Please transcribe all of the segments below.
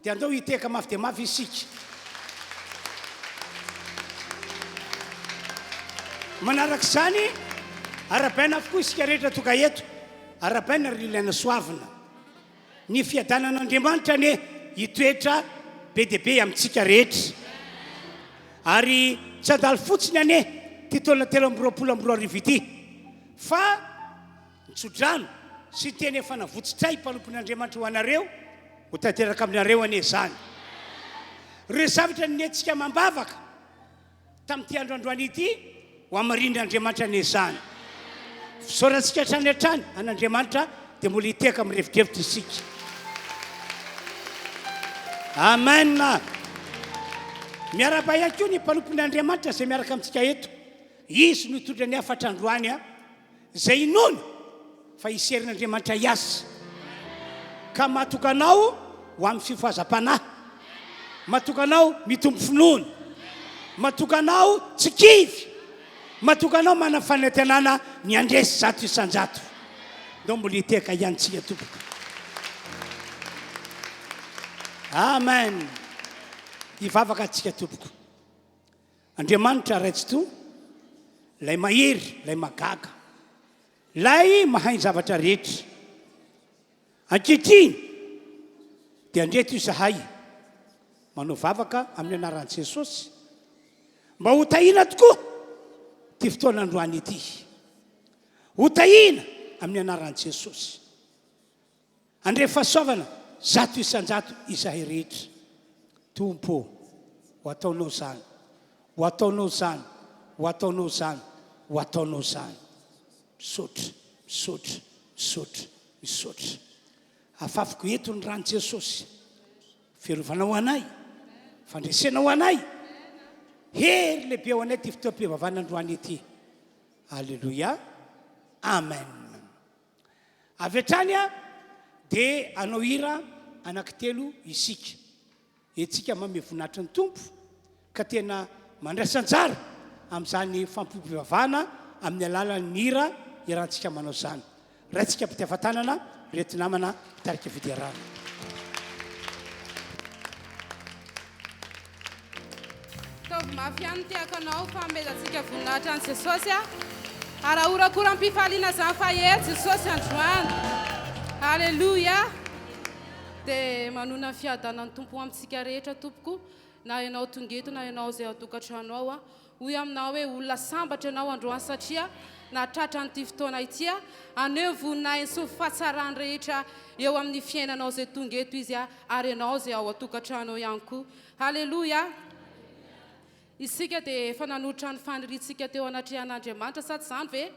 Dia andao hitehaka mafy dia mafy isika. Manaraka izany, arahabaina avokoa isika rehetra tonga eto. Arahabaina ry Liliana Soavina. Ny fiadanan'Andriamanitra anie hitoetra be dia be amintsika rehetra. Ary tsy handalo fotsiny anie ity taona 2023 ity fa ny tsodrano sy ny teny efa navotsitray mpanompon'Andriamanitra ho anareo, ho tanteraka aminareo anie izany. Ireo zavatra nentsika amam-bavaka tamin'ity andro androany ity, ho hamarinin'Andriamanitra anie izany. Fisaorantsika hatrany hatrany an'Andriamanitra dia mbola hitehaka mirevodrevotra isika. Amen. Miarahaba ihany koa ny mpanompon'Andriamanitra izay miaraka amintsika eto. Izy no hitondra ny hafatra androany. Izay inoana fa hisy herin'Andriamanitra hiasa ka mahatoka anao ho amin'ny fifohazam-panahy, mahatoka anao mitombo finoana, mahatoka anao tsy kivy, mahatoka anao manana fanantenana ny handresy 100%. Ndao mbola hitehaka ihany tsika tompoko. Amen. Hivavaka tsika tompoko. Andriamanitra Ray Tsitoha, Ilay mahery, Ilay mahagaga, Ilay mahay ny zavatra rehetra. Ankehitriny dia andreto izahay manao vavaka amin'ny anaran'i Jesosy mba ho tahiana tokoa ity fotoana androany ity. Ho tahiana amin'ny anaran'i Jesosy. Handre fahasoavana 100% izahay rehetra. Tompo ô, ho ataonao izany, ho ataonao izany, ho ataonao izany, ho ataonao izany. Misaotra, misaotra, misaotra, misaotra. Afafiko eto ny ran'i Jesosy. Fiarovana ho anay, fandresena ho anay. Hery lehibe ho anay ity fotoam-pivavahana androany ity. Aleloia. Amen. Avy hatrany dia hanao hira anankitelo isika. Entsika manome voninahitry ny Tompo ka tena mandraisa anjara amin'izany fampiompivavahana amin'ny alalan'ny hira iarahantsika manao izany. Raintsika am-pitiavan-tanana ireto namana mpitarika fiderana. Ataovy mafy ihany ny tehaka anao fa amezantsika voninahitra an'i Jesosy a. Ary ahorakoram-pifaliana izany fa hery Jesosy androany. Alléluia. Dia manona ny fiadanan'ny Tompo ho amintsika rehetra tompoko, na ianao tonga eto na ianao izay ao an-tokantrano ao. Hoy aminao hoe olona sambatra ianao androany satria nahatratra an'ity fotoana ity haneho ny voninahiny sy ny fahatsarany rehetra eo amin'ny fiainanao izay tonga eto Izy ary ianao izay ao an-tokantrano ao ihany koa. Haleloia! Isika dia efa nanolotra ny faniriantsika teo anatrehan'Andriamanitra, sa tsy izany ve?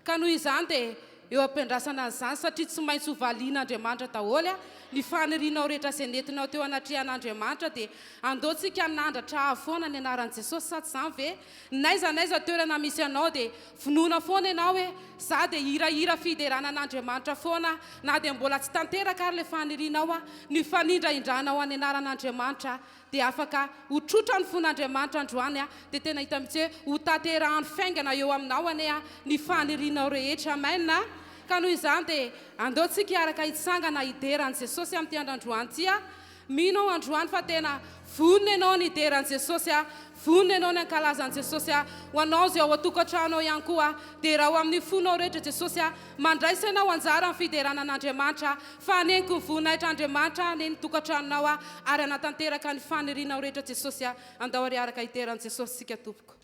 Ka noho izany dia eo am-piandrasana an'izany, satria tsy maintsy ho valian'Andriamanitra daholo ny fanirianao rehetra izay nentinao teo anatrehan'Andriamanitra, dia andao tsika hanandratra avo foana ny anaran'i Jesosy, sa tsy izany ve? N'aiza n'aiza toerana misy anao dia vonona foana ianao hoe, za dia hirahira fiderana an'Andriamanitra foana na dia mbola tsy tanteraka ary ilay fanirianao, ny fanindrahindranao any anaran'Andriamanitra dia afaka ho trotra ny fon'Andriamanitra androany dia tena hita mihitsy hoe ho tanterahany faingana eo aminao anie ny fanirianao rehetra amen ka noho izany dia andao tsika hiaraka hitsangana hidera an'i Jesosy amin'ity andro androany ity Mino aho androany fa tena vonona ianao ny hidera an'i Jesosy a, vonona ianao ny hankalaza an'i Jesosy a, ho anao izay ao an-tokantrano ao ihany koa, derao amin'ny fonao rehetra Jesosy a, mandraisa ianao anjara amin'ny fiderana an'Andriamanitra, fa haneniko ny voninahitr'Andriamanitra anie ny tokantranonao a, ary hanatanteraka ny fanirianao rehetra Jesosy a, andao ary hiaraka hidera an'i Jesosy isika tompoko.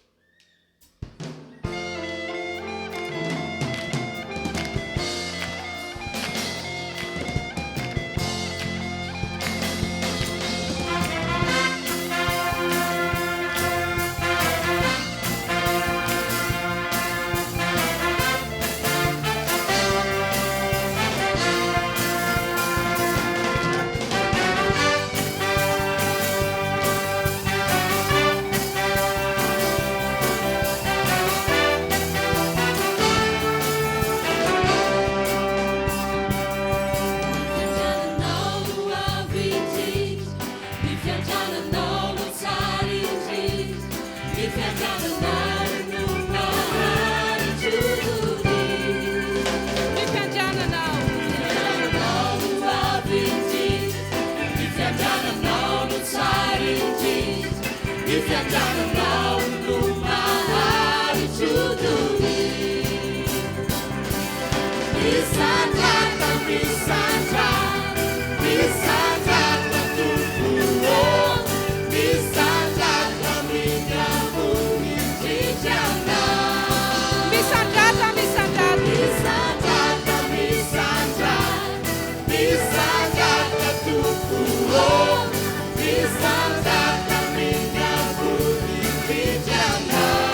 fiandriananao no maharitro doria. Misandrata, misandrata, misandrata Tompo ô, misandrata amin'ny ambony indrindra Ianao. Misandrata, misandrata. Misandrata, misandrata, misandrata Tompo ô, misandrata amin'ny ambony indrindra Ianao.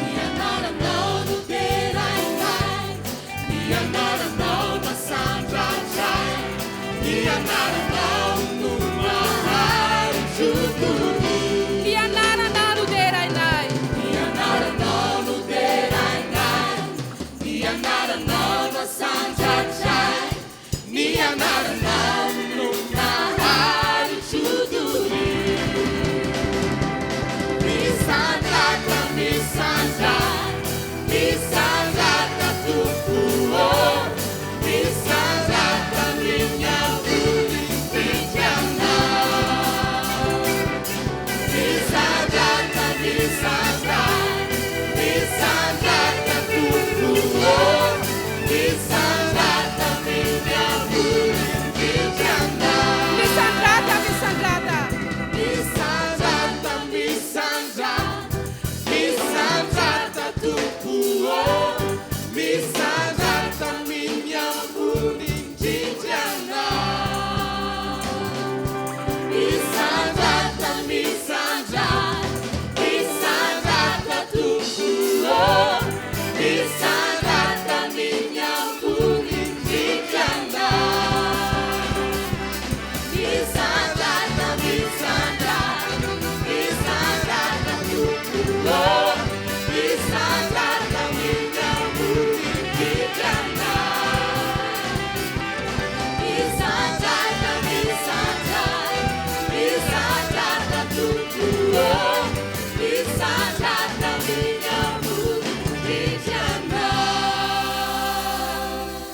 Ny anaranao no derainay, ny anaranao no asandratray, ny anaranao no maharitro doria. Ny anaranao no derainay. Ny anaranao no derainay, ny anaranao no asandratray, ny anaranao no maharitro doria. Misandrata, misandrata, misandrata Tompo ô, misandrata amin'ny ambony indrindra Ianao. Misandrata, misandrata, misandrata Tompo ô, misandrata amin'ny ambony indrindra Ianao. Misandrata, misandrata. Misandrata, misandrata, misandrata Tompo ô, misandrata amin'ny ambony indrindra Ianao. Misandrata, misandrata, misandrata Tompo ô, misandrata amin'ny ambony indrindra Ianao. Misandrata, misandrata, misandrata Tompo ô, misandrata amin'ny ambony indrindra Ianao. Misandrata, misandrata, misandrata Tompo ô, misandrata amin'ny ambony indrindra Ianao.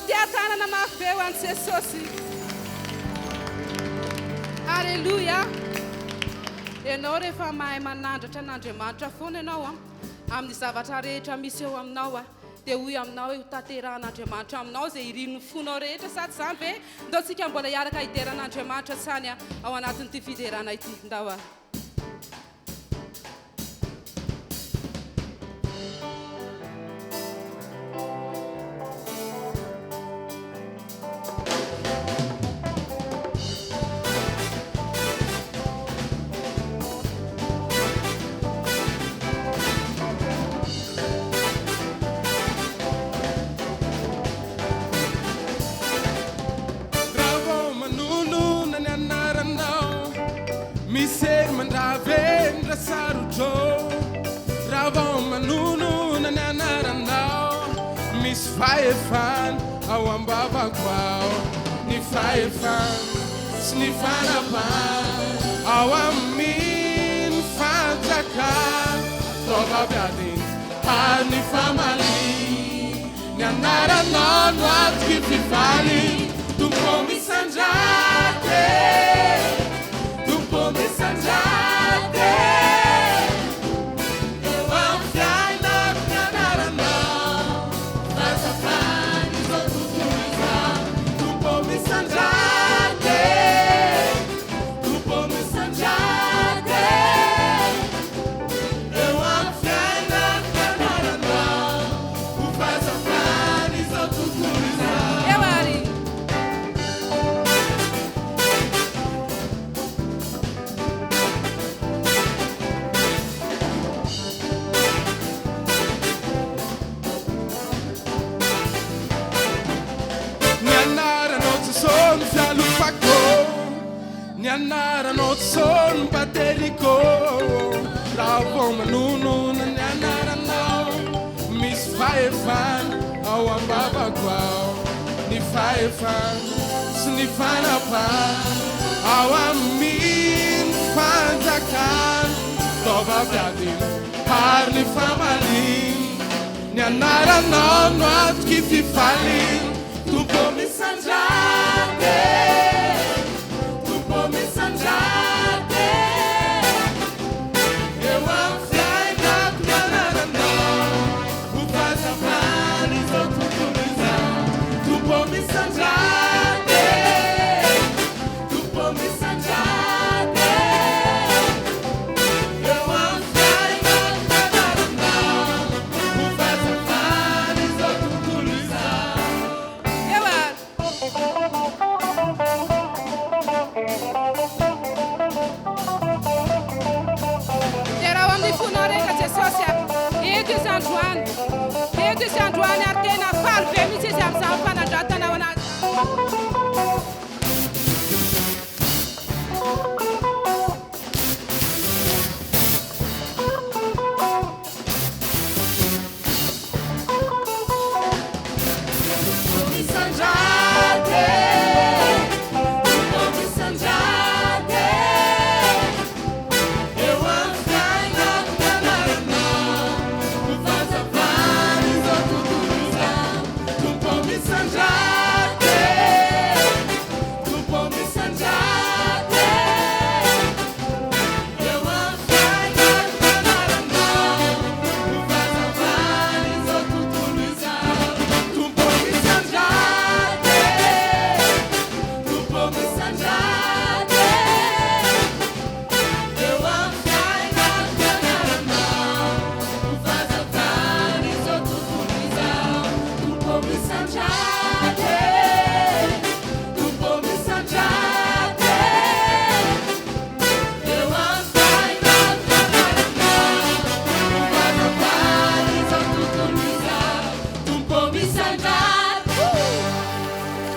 Tia tanana mafy be ho an'i Jesosy. Alléluia. Ianao rehefa mahay manandratra an'Andriamanitra foana ianao a, amin'ny zavatra rehetra misy eo aminao a, dia hoy aminao hoe ho tanterahan'Andriamanitra aminao izay irin'ny fonao rehetra sady izany ve? Ndao tsika mbola hiaraka hidera an'Andriamanitra tsany a, ao anatin'ity fiderana ity. Ndao a. Raha vao manonona ny anaranao, misy hery mandravendra sarotro. Raha vao manonona ny anaranao, misy fahefana ao am-bavako ao. Ny fahefana sy ny fanapahana ao amin'ny fanjakana. Fitaovam-piadina ary ny famaliana. Ny anaranao no antoky fifaliana. Tompo misandrata e, Tompo misandrata e, eo amin'ny fiainako ny anaranao, fahazavan'izao tontolo izao. Tompo misandrata e, Tompo misandrata e, eo amin'ny fiainako ny anaranao, ho fahazavan'izao tontolo izao. Eo ary. Ny anaranao Jesosy no fialofako, ny anaranao Jesosy no bateriko. Raha vao manonona ny anaranao, misy fahefana ao am-bavako ao. Ny fahefana sy ny fanapahana ao amin'ny fanjakana. Fitaovam-piadiana ary ny famaliana. Ny anaranao no antoky fifaliana. Tompo misandrate e, Tompo misandrate e. Eo amin'ny fiainako ny anaranao ho fahazavan'izao tontolo izao. Tompo misandrate e, Tompo misandrate e. Eo amin'ny fiainako ny anaranao ho fahazavan'izao tontolo izao. Eo ary. Derao amin'ny fonao reka Jesosy a. Eto izy androany. Eto izy androany ary tena faly be mihitsy izy amin'izany fanandratana ao anazy izany.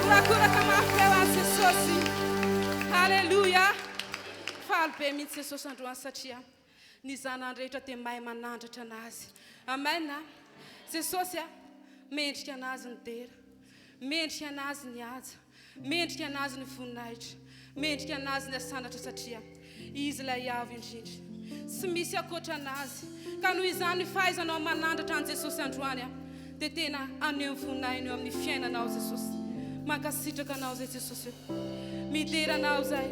Horakoraka mafy be ho an'i Jesosy. Haleloia. Faly be mihitsy Jesosy androany satria ny zanany rehetra dia mahay manandratra anazy. Amen. Jesosy a, mendrika anazy ny dera. Mendrika anazy ny haja. Mendrika anazy ny voninahitra. Mendrika anazy ny asandratra satria Izy ilay Avo indrindra. Tsy misy ankoatra anazy. Ka noho izany ny fahaizanao manandratra an'i Jesosy androany dia tena haneho ny voninahiny eo amin'ny fiainanao Jesosy. Mankasitraka anao izay Jesosy o. Midera anao izahay.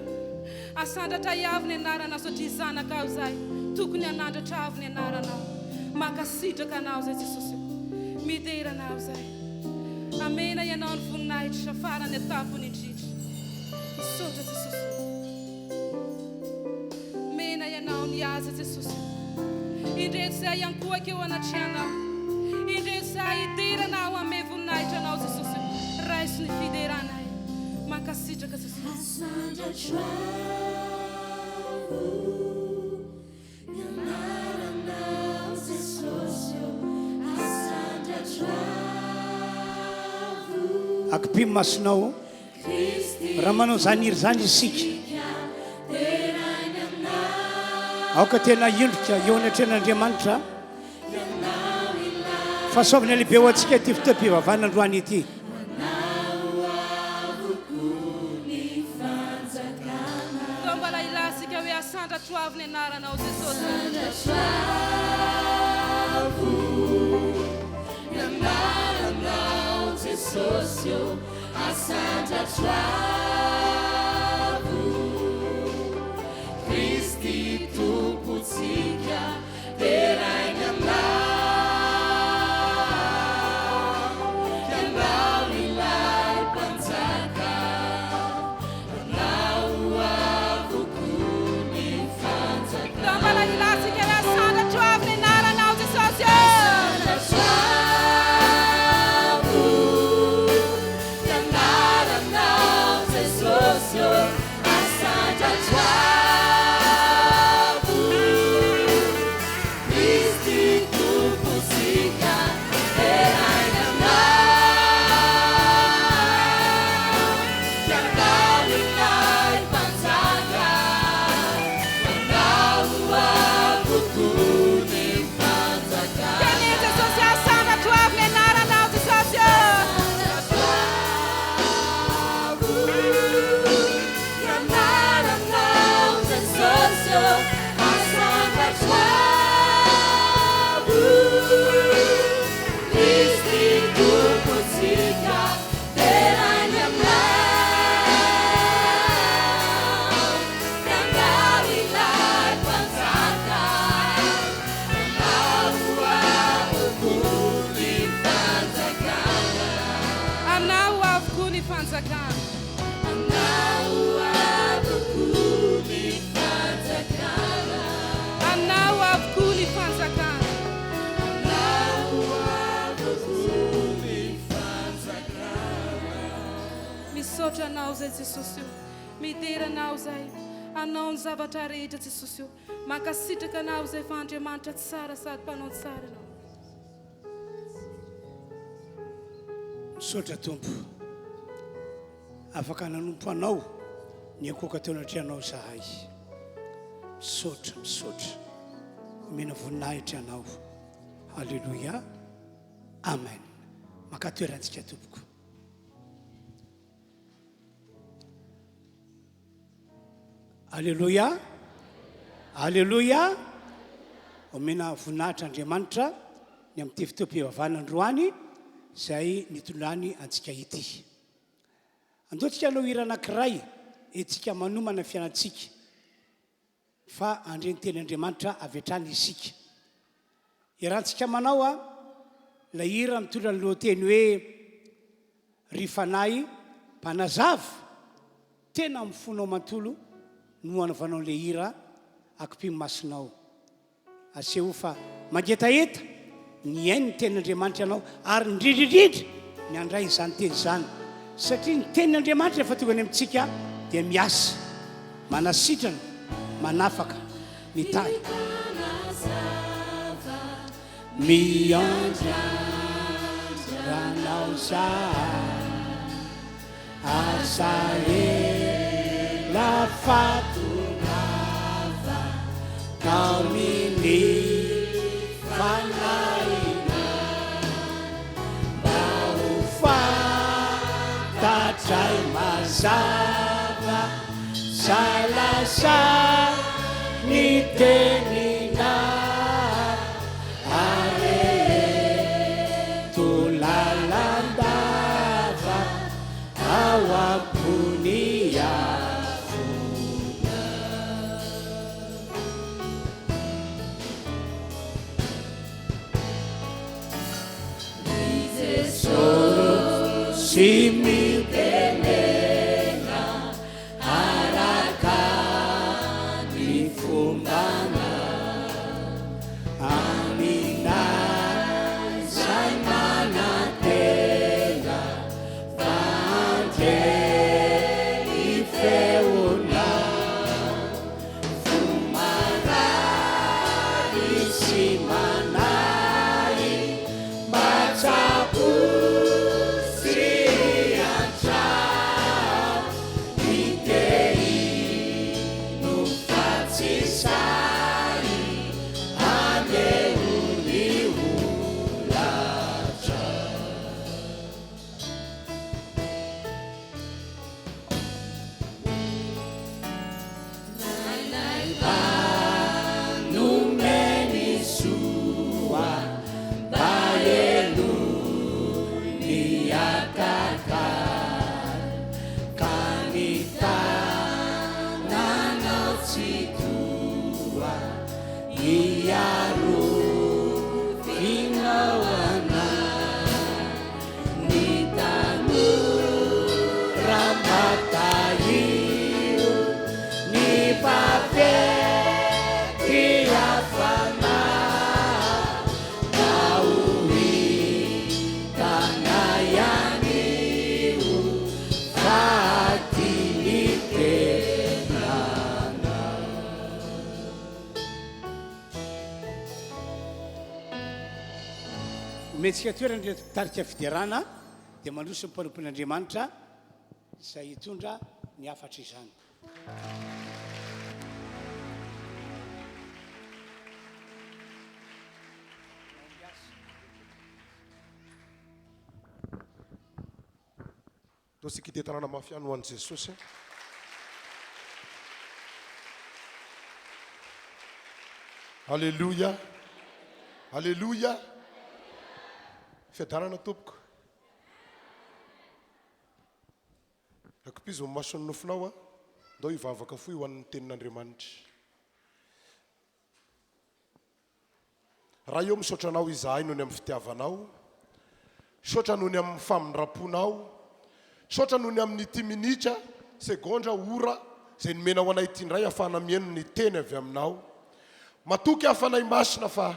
Asandratra avo ny anaranao satria zanakao izahay. Tokony hanandratra avo ny anaranao. Mankasitraka anao izay Jesosy o. Midera anao izahay. Amena ianao ny voninahitra farany an-tampony indrindra. Misaotra Jesosy o. Mena ianao ny aza Jesosy o. Indreto izahay hiankohoka eo anatrehanao. Indreto izahay hidera anao hanome voninahitra anao Jesosy o. Raiso ny fideranay. Mankasitraka Jesosy. Asandratro avo ny anaranao Jesosy ô, asandratro avo. Akipio ny masonao raha manao izany hira izany isika. Aoka tena hiondrika eo anatrehan'Andriamanitra. Fahasoavana lehibe ho antsika ity fotoam-pivavahana androany ity. Toa mbola ilazika hoe asandratro avo ny anaranao Jesosy. Toa mbola ilazika hoe asandratro avo ny anaranao Jesosy ô. Misaotra Anao izay Jesosy o. Midera Anao izahay. Anao ny zavatra rehetra Jesosy o. Mankasitraka Anao izay fa Andriamanitra tsara sady mpanao tsara Ianao. Misaotra Tompo. Afaka nanompo Anao niankohoka teo anatrehanao izahay. Misaotra, misaotra. Omena voninahitra Ianao. Alléluia. Amen. Maka toerantsika tompoko. Aleloia! Aleloia! Omena voninahitra Andriamanitra ny amin'ity fotoam-pivavahana androany izay nitondrany antsika ity. Andao tsika hanao hira anankiray entsika manomana ny fiainantsika. Fa handre ny teny Andriamanitra avy hatrany isika. Iarahantsika manao a ilay hira mitondra ny lohateny hoe Ry Fanahy Mpanazava, tena amin'ny fonao manontolo no anaovanao an'ilay hira, akipio ny masonao. Asehoy fa mangetaheta ny hihaino ny Tenin'Andriamanitra ianao ary indrindra indrindra ny handray izany Teny izany. Satria ny Tenin'Andriamanitra rehefa tonga any amintsika dia miasa, manasitrana, manafaka, mitahy. Miandrandra anao zahay Asa ela fa tongava Tamin'ny fanahinay Mba ho fantatray mazava Salasa ny teninao Areheto lalandava ao am-pony avona. Ry Jesosy mitenena Araka ny fombanao, aminay izay manantena fa handre ny feonao. Fo marary sy manahy, mba tsaboy sy iantrao. Ny tehino fa tsy sahy haneho ny holatra. Mba nomeny soa mba henoy ny hataka ka ny tananao tsy toa hiarovinao anay ny tanora mba tahio ny mpampety hafanahy mba ho hitanay anio fa aty ny tenanao. Omentsika toerana ireto mpitarika fiderana dia mandroso ny mpanompon'Andriamanitra izay hitondra ny hafatra izany. Ndao isika hitetanana mafy ihany ho an'i Jesosy. Aleloia. Aleloia. Fiadanana tompoko. Ankipizo ny mason'ny nofinao a. Ndao hivavaka fohy ho an'ny tenin'Andriamanitra. Ray ô misaotra Anao izahay noho ny amin'ny fitiavanao, misaotra noho ny amin'ny famindram-ponao, misaotra noho ny amin'ity minitra, segondra, ora izay nomenao anay ity indray ahafahana mihaino ny teny avy aminao. Matoky aho Fanahy Masina fa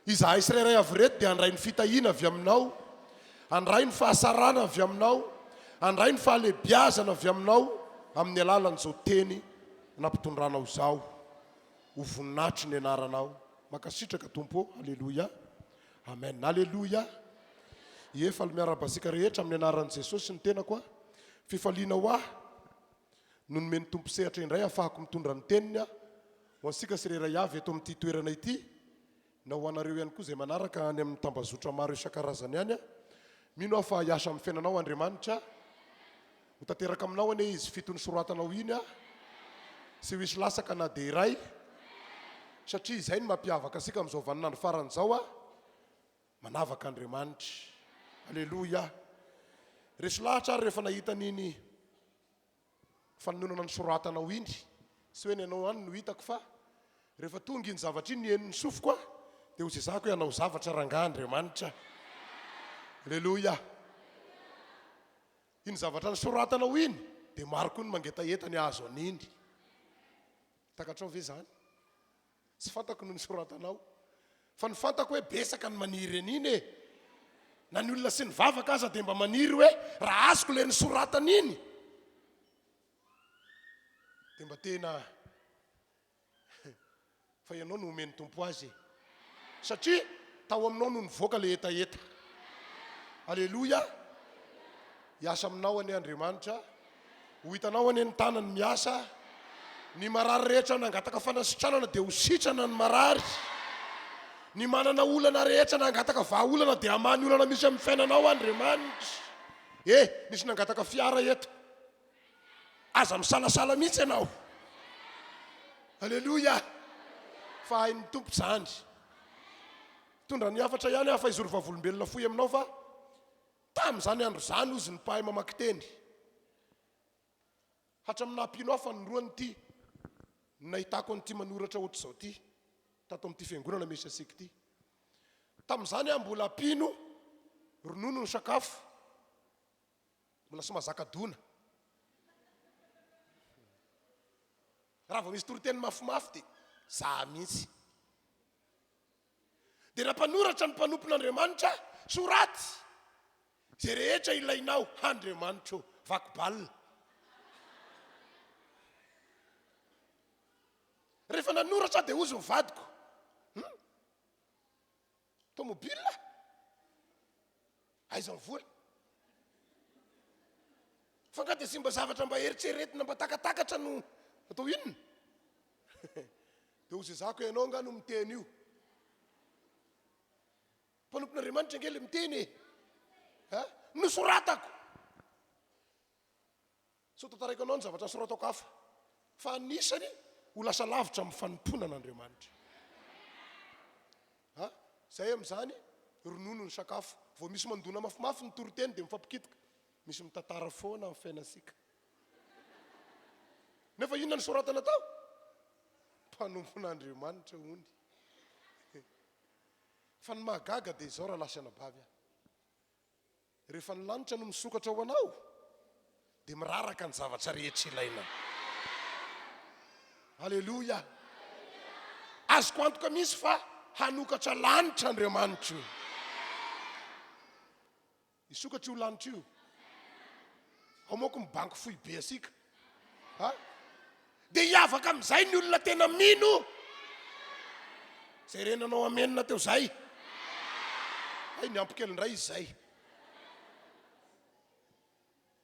izahay tsirairay avy ireto dia handray ny fitahiana avy aminao, handray ny fahasarana avy aminao, Handray ny fahalehibiazana avy Aminao amin'ny alalan'izao Teny nampitondranao izao. Ho voninahitry ny Anaranao. Mankasitraka Tompo ô. Aleloia. Amen. Aleloia. Ie, faly miarahaba antsika rehetra amin'ny anaran'i Jesosy ny tenako a. Fifaliana ho ahy no nomen'ny Tompo sehatra indray ahafahako mitondra ny teniny aho ho antsika tsirairay avy eto amin'ity toerana ity na ho anareo ihany koa izay manaraka any amin'ny tambazotra maro isan-karazany any. Mino aho fa hiasa amin'ny fiainanao Andriamanitra. Ho tanteraka aminao anie izy fito nosoratanao iny a! Tsy ho hisy latsaka na dia iray satria izay no mampiavaka antsika amin'izao vaninandro farany izao a! Manavaka Andriamanitra. Aleloia! Resy lahatra aho rehefa nahita an'iny fanononana nosoratanao iny. Tsy hoe ny anao ihany no hitako fa rehefa tonga iny zavatra iny henon'ny sofiko aho dia ho zezako hoe hanao zavatra rangahy Andriamanitra. Aleloia! Iny zavatra nosoratanao iny dia maro koa ny mangetaheta ny hahazo an'iny. Takatrao ve izany? Tsy fantako ny nosoratanao fa ny fantako hoe betsaka ny maniry an'iny e! Na ny olona tsy nivavaka aza dia mba maniry hoe raha azoko ilay nosoratana iny dia mba tena Fa ianao no omen'ny Tompo azy e. Satria tao aminao no nivoaka ilay hetaheta. Aleloia! Hiasa aminao anie Andriamanitra. Ho hitanao anie ny tanany miasa. Ny marary rehetra nangataka fanasitranana dia ho sitrana ny marary. Ny manana olana rehetra nangataka vahaolana dia hamaha ny olana misy amin'ny fiainanao Andriamanitra. E, nisy nangataka fiara eto. Aza misalasala mihitsy ianao. Aleloia! Fa hain'ny Tompo izany. Mitondra ny hafatra ihany aho fa hizoro vavolombelona fohy aminao fa tamin'izany andro izany hozy ny mpahay mamaky teny. Hatramin'ny naha-mpino ahy fanindroany ity no nahitako an'ity manoratra ohatr'izao ity tato amin'ity fiangonana misy antsika ity. Tamin'izany aho mbola mpino, ronono ny sakafo. Mbola tsy mahazaka dona. Raha vao misy toriteny mafimafy dia za mihitsy. Dia nampanoratra ny mpanompon'Andriamanitra, soraty izay rehetra ilainao, Andriamanitra ô, vaky balle. Rehefa nanoratra aho dia hozy ny vadiko, hum, tomobile? Aiza ny vola? Fa nga dia tsy mba zavatra mba eritreretina mba takatakatra no atao inona? Dia ho zezako ianao nga no miteny io. Mpanompon'Andriamanitra ange le miteny e. Ha? Nosoratako. Tsy ho tantaraiko anao ny zavatra nosoratako hafa, fa anisany ho lasa lavitra amin'ny fanompoana an'Andriamanitra. Ha? Zay amin'izany, ronono ny sakafo. Vao misy mandona mafimafy ny toriteny dia mifampikitika. Misy mitantara foana amin'ny fiainantsika. Nefa inona no soratana tao? Mpanompon'Andriamanitra hony. Fa ny mahagaga dia izao rahalahy sy anabavy a. Rehefa ny lanitra no misokatra ho anao, dia miraraka ny zavatra rehetra ilainao. Aleloia! Azoko antoka mihitsy fa hanokatra lanitra Andriamanitra io. Hisokatra io lanitra io. Ao manko ny banky foibe antsika. Ha? Dia hiavaka amin'izay ny olona tena mino. Izay re nanao amen teo izay. Hay niampy kely indray izy izay.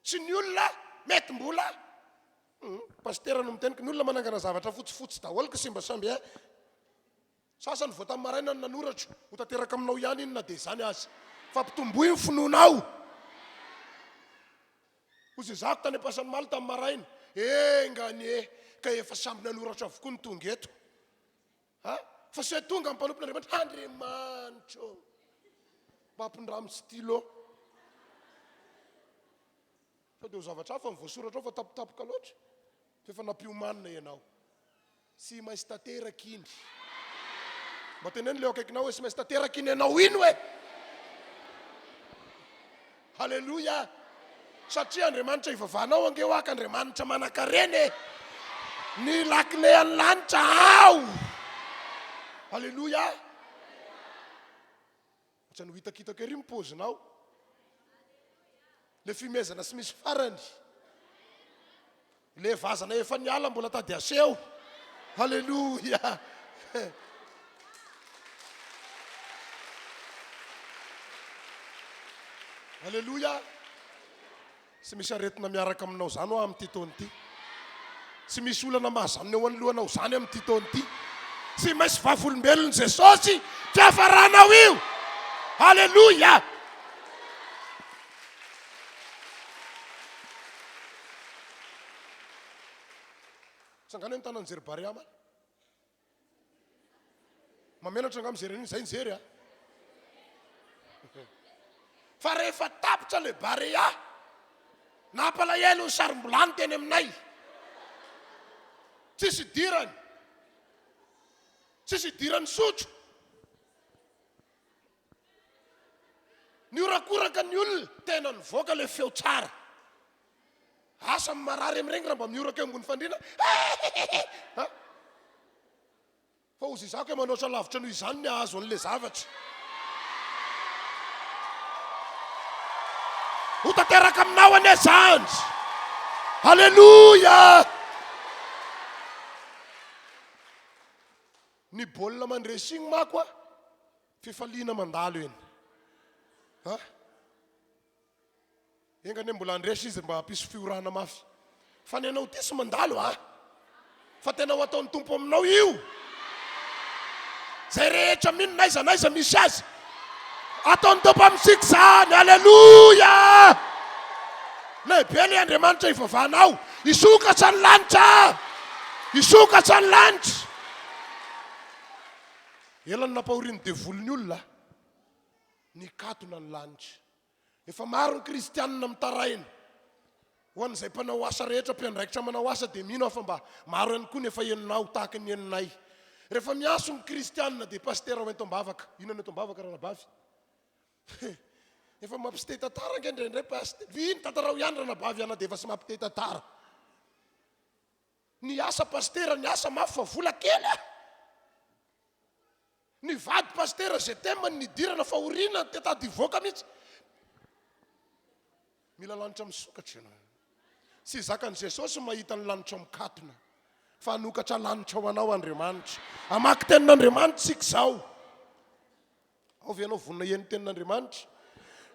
Tsy ny olona mety mbola hmm, pasitera no miteny ny olona manangana zavatra fotsifotsy daholo ka simba samby eh. Sasany vao tamin'ny maraina no nanoratra, ho tanteraka aminao ihany iny na dia izany aza. Fa ampitomboy ny finoanao. Hoy zezako tany Ampasanimalo tamin'ny maraina, Enga anie ka efa samby nanoratra avokoa ny tonga eto. Ha? Fa tsy hoe tonga ny mpanompon'Andriamanitra, Andriamanitra ô! Mba ampindramo stylo. Sao dia ho zavatra hafa ny voasoratra ao fa tampotampoka loatra. Fa efa nampiomanina ianao. Tsy maintsy tanteraka iny. Mba teneno le eo akaikinao hoe tsy maintsy tanteraka iny ianao iny hoe. Haleloia. Satria Andriamanitra ivavahanao ange hoa ka Andriamanitra manankarena e. Ny lakile an'ny lanitra ao. Haleloia. Ohatran'ny ho hitakitako ery ny paozinao. Le fihomehezana tsy misy farany. Le vazana efa niala mbola tady aseho. Alléluia. Alléluia. Tsy misy aretina miaraka aminao zany hoa amin'ity taona ity. Tsy misy olana mahazanona eo anoloanao zany amin'ity taona ity. Tsy maintsy vavolombelon'i Jesosy fiafaranao io. Alléluia. Tsangano ny tanan'i Jery Barea man. Mamenatra angaha mijery an'iny, zay nijery a. Fa rehefa tapitra le Barea, nampalahelo ny sarim-bolany teny aminay. Tsisy idirany. Tsisy idiran'ny sotro. Nihorakoraka ny olona, tena nivoaka le feo tsara. Asa ny marary amin'ireny raha mba mihoraka eo ambony fandriana hehehehe a! Fa hozy izako hoe manoatra lavitra noho izany ny hahazo an'ilay zavatra. Ho tanteraka aminao anie izany. Aleloia! Ny baolina mandresy igny mako a, fifaliana mandalo eny. A! Enga anie mbola handresy izy mba hampisy fihorahana mafy. Fa ny anao ity tsy mandalo a! Fa tena ho ataon'ny Tompo aminao io. Izay rehetra mino n'aiza n'aiza misy azy. Ataon'ny Tompo amintsika izany. Aleloia! Lehibe ilay Andriamanitra ivavahanao. Hisokatra ny lanitra. Hisokatra ny lanitra. Ela no nampahorian'ny devoly ny olona. Nikatona ny lanitra. Efa maro ny kristianina mitaraina. Ho an'izay mpanao asa rehetra, mpiandraikitra manao asa dia mino aho fa mba maro ihany koa ny efa henonao tahaka ny henonay. Rehefa miantso ny kristianina dia pasitera ho ento am-bavaka. Inona no ento am-bavaka ranabavy? Efa mampiste tantara ange indraindray pasitera. Iny tantarao ihany ranabavy ana dia efa tsy mampite tantara. Ny asa pasitera, ny asa mafy fa vola kely ah! Ny vady pasitera je t'aime ny nidirana fahoriana te tady hivoaka mihitsy. Mila lanitra misokatra ianao. Tsy zakan'i Jesosy mahita ny lanitra mikatona. Fa hanokatra lanitra ho anao Andriamanitra. Hamaky tenin'Andriamanitra isika izao. Ao ve ianao vonona hihaino tenin'Andriamanitra?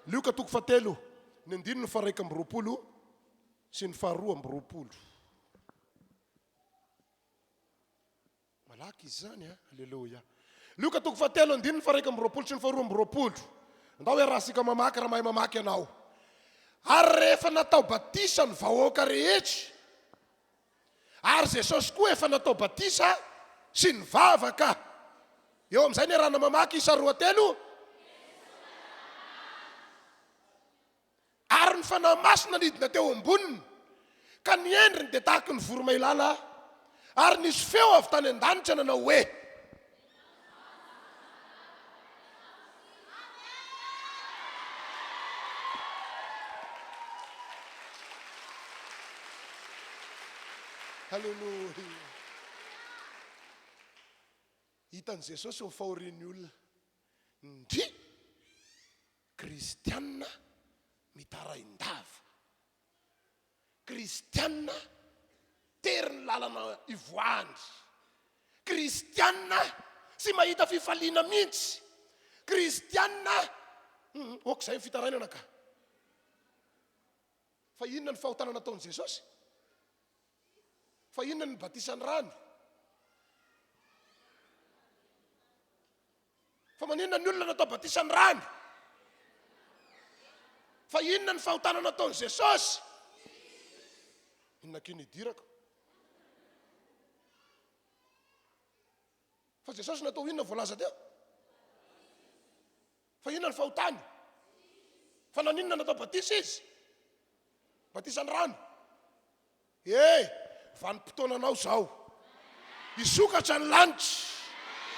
Lioka toko fahatelo, ny andininy faha 21 sy ny faha 22. Malaky izy izany a! Aleloia. Lioka toko fahatelo andininy faha 21 sy ny faha 22. Andao iarahantsika mamaky raha mahay mamaky ianao. Ary rehefa natao batisa ny vahoaka rehetra, ary Jesosy koa efa natao batisa sy nivavaka. Eo amin'izay ny iarahana mamaky isa roa telo. Ary ny Fanahy Masina nidina teo amboniny, ka ny endriny dia tahaky ny voromailala, ary nisy feo avy tany an-danitra nanao hoe. Haleloia. Hitan'i Jesosy ny fahorian'ny olona. Ndry! Kristianina mitarain-dava. Kristianina tery ny lalana ivoahany. Kristianina tsy mahita fifaliana mihitsy. Kristianina, hum, ok izay ny fitarainana ka. Fa inona ny fahotana nataon'i Jesosy? Fa inona ny batisan'ny rano? Fa maninona ny olona natao batisa ny rano? Fa inona ny fahotana nataon'i Jesosy? Inona akia ny idirako? Fa Jesosy natao inona voalaza teo? Fa inona ny fahotany? Fa naninona natao batisa izy? Batisa ny rano. E! Vanim-potoananao izao. Hisokatra ny lanitra.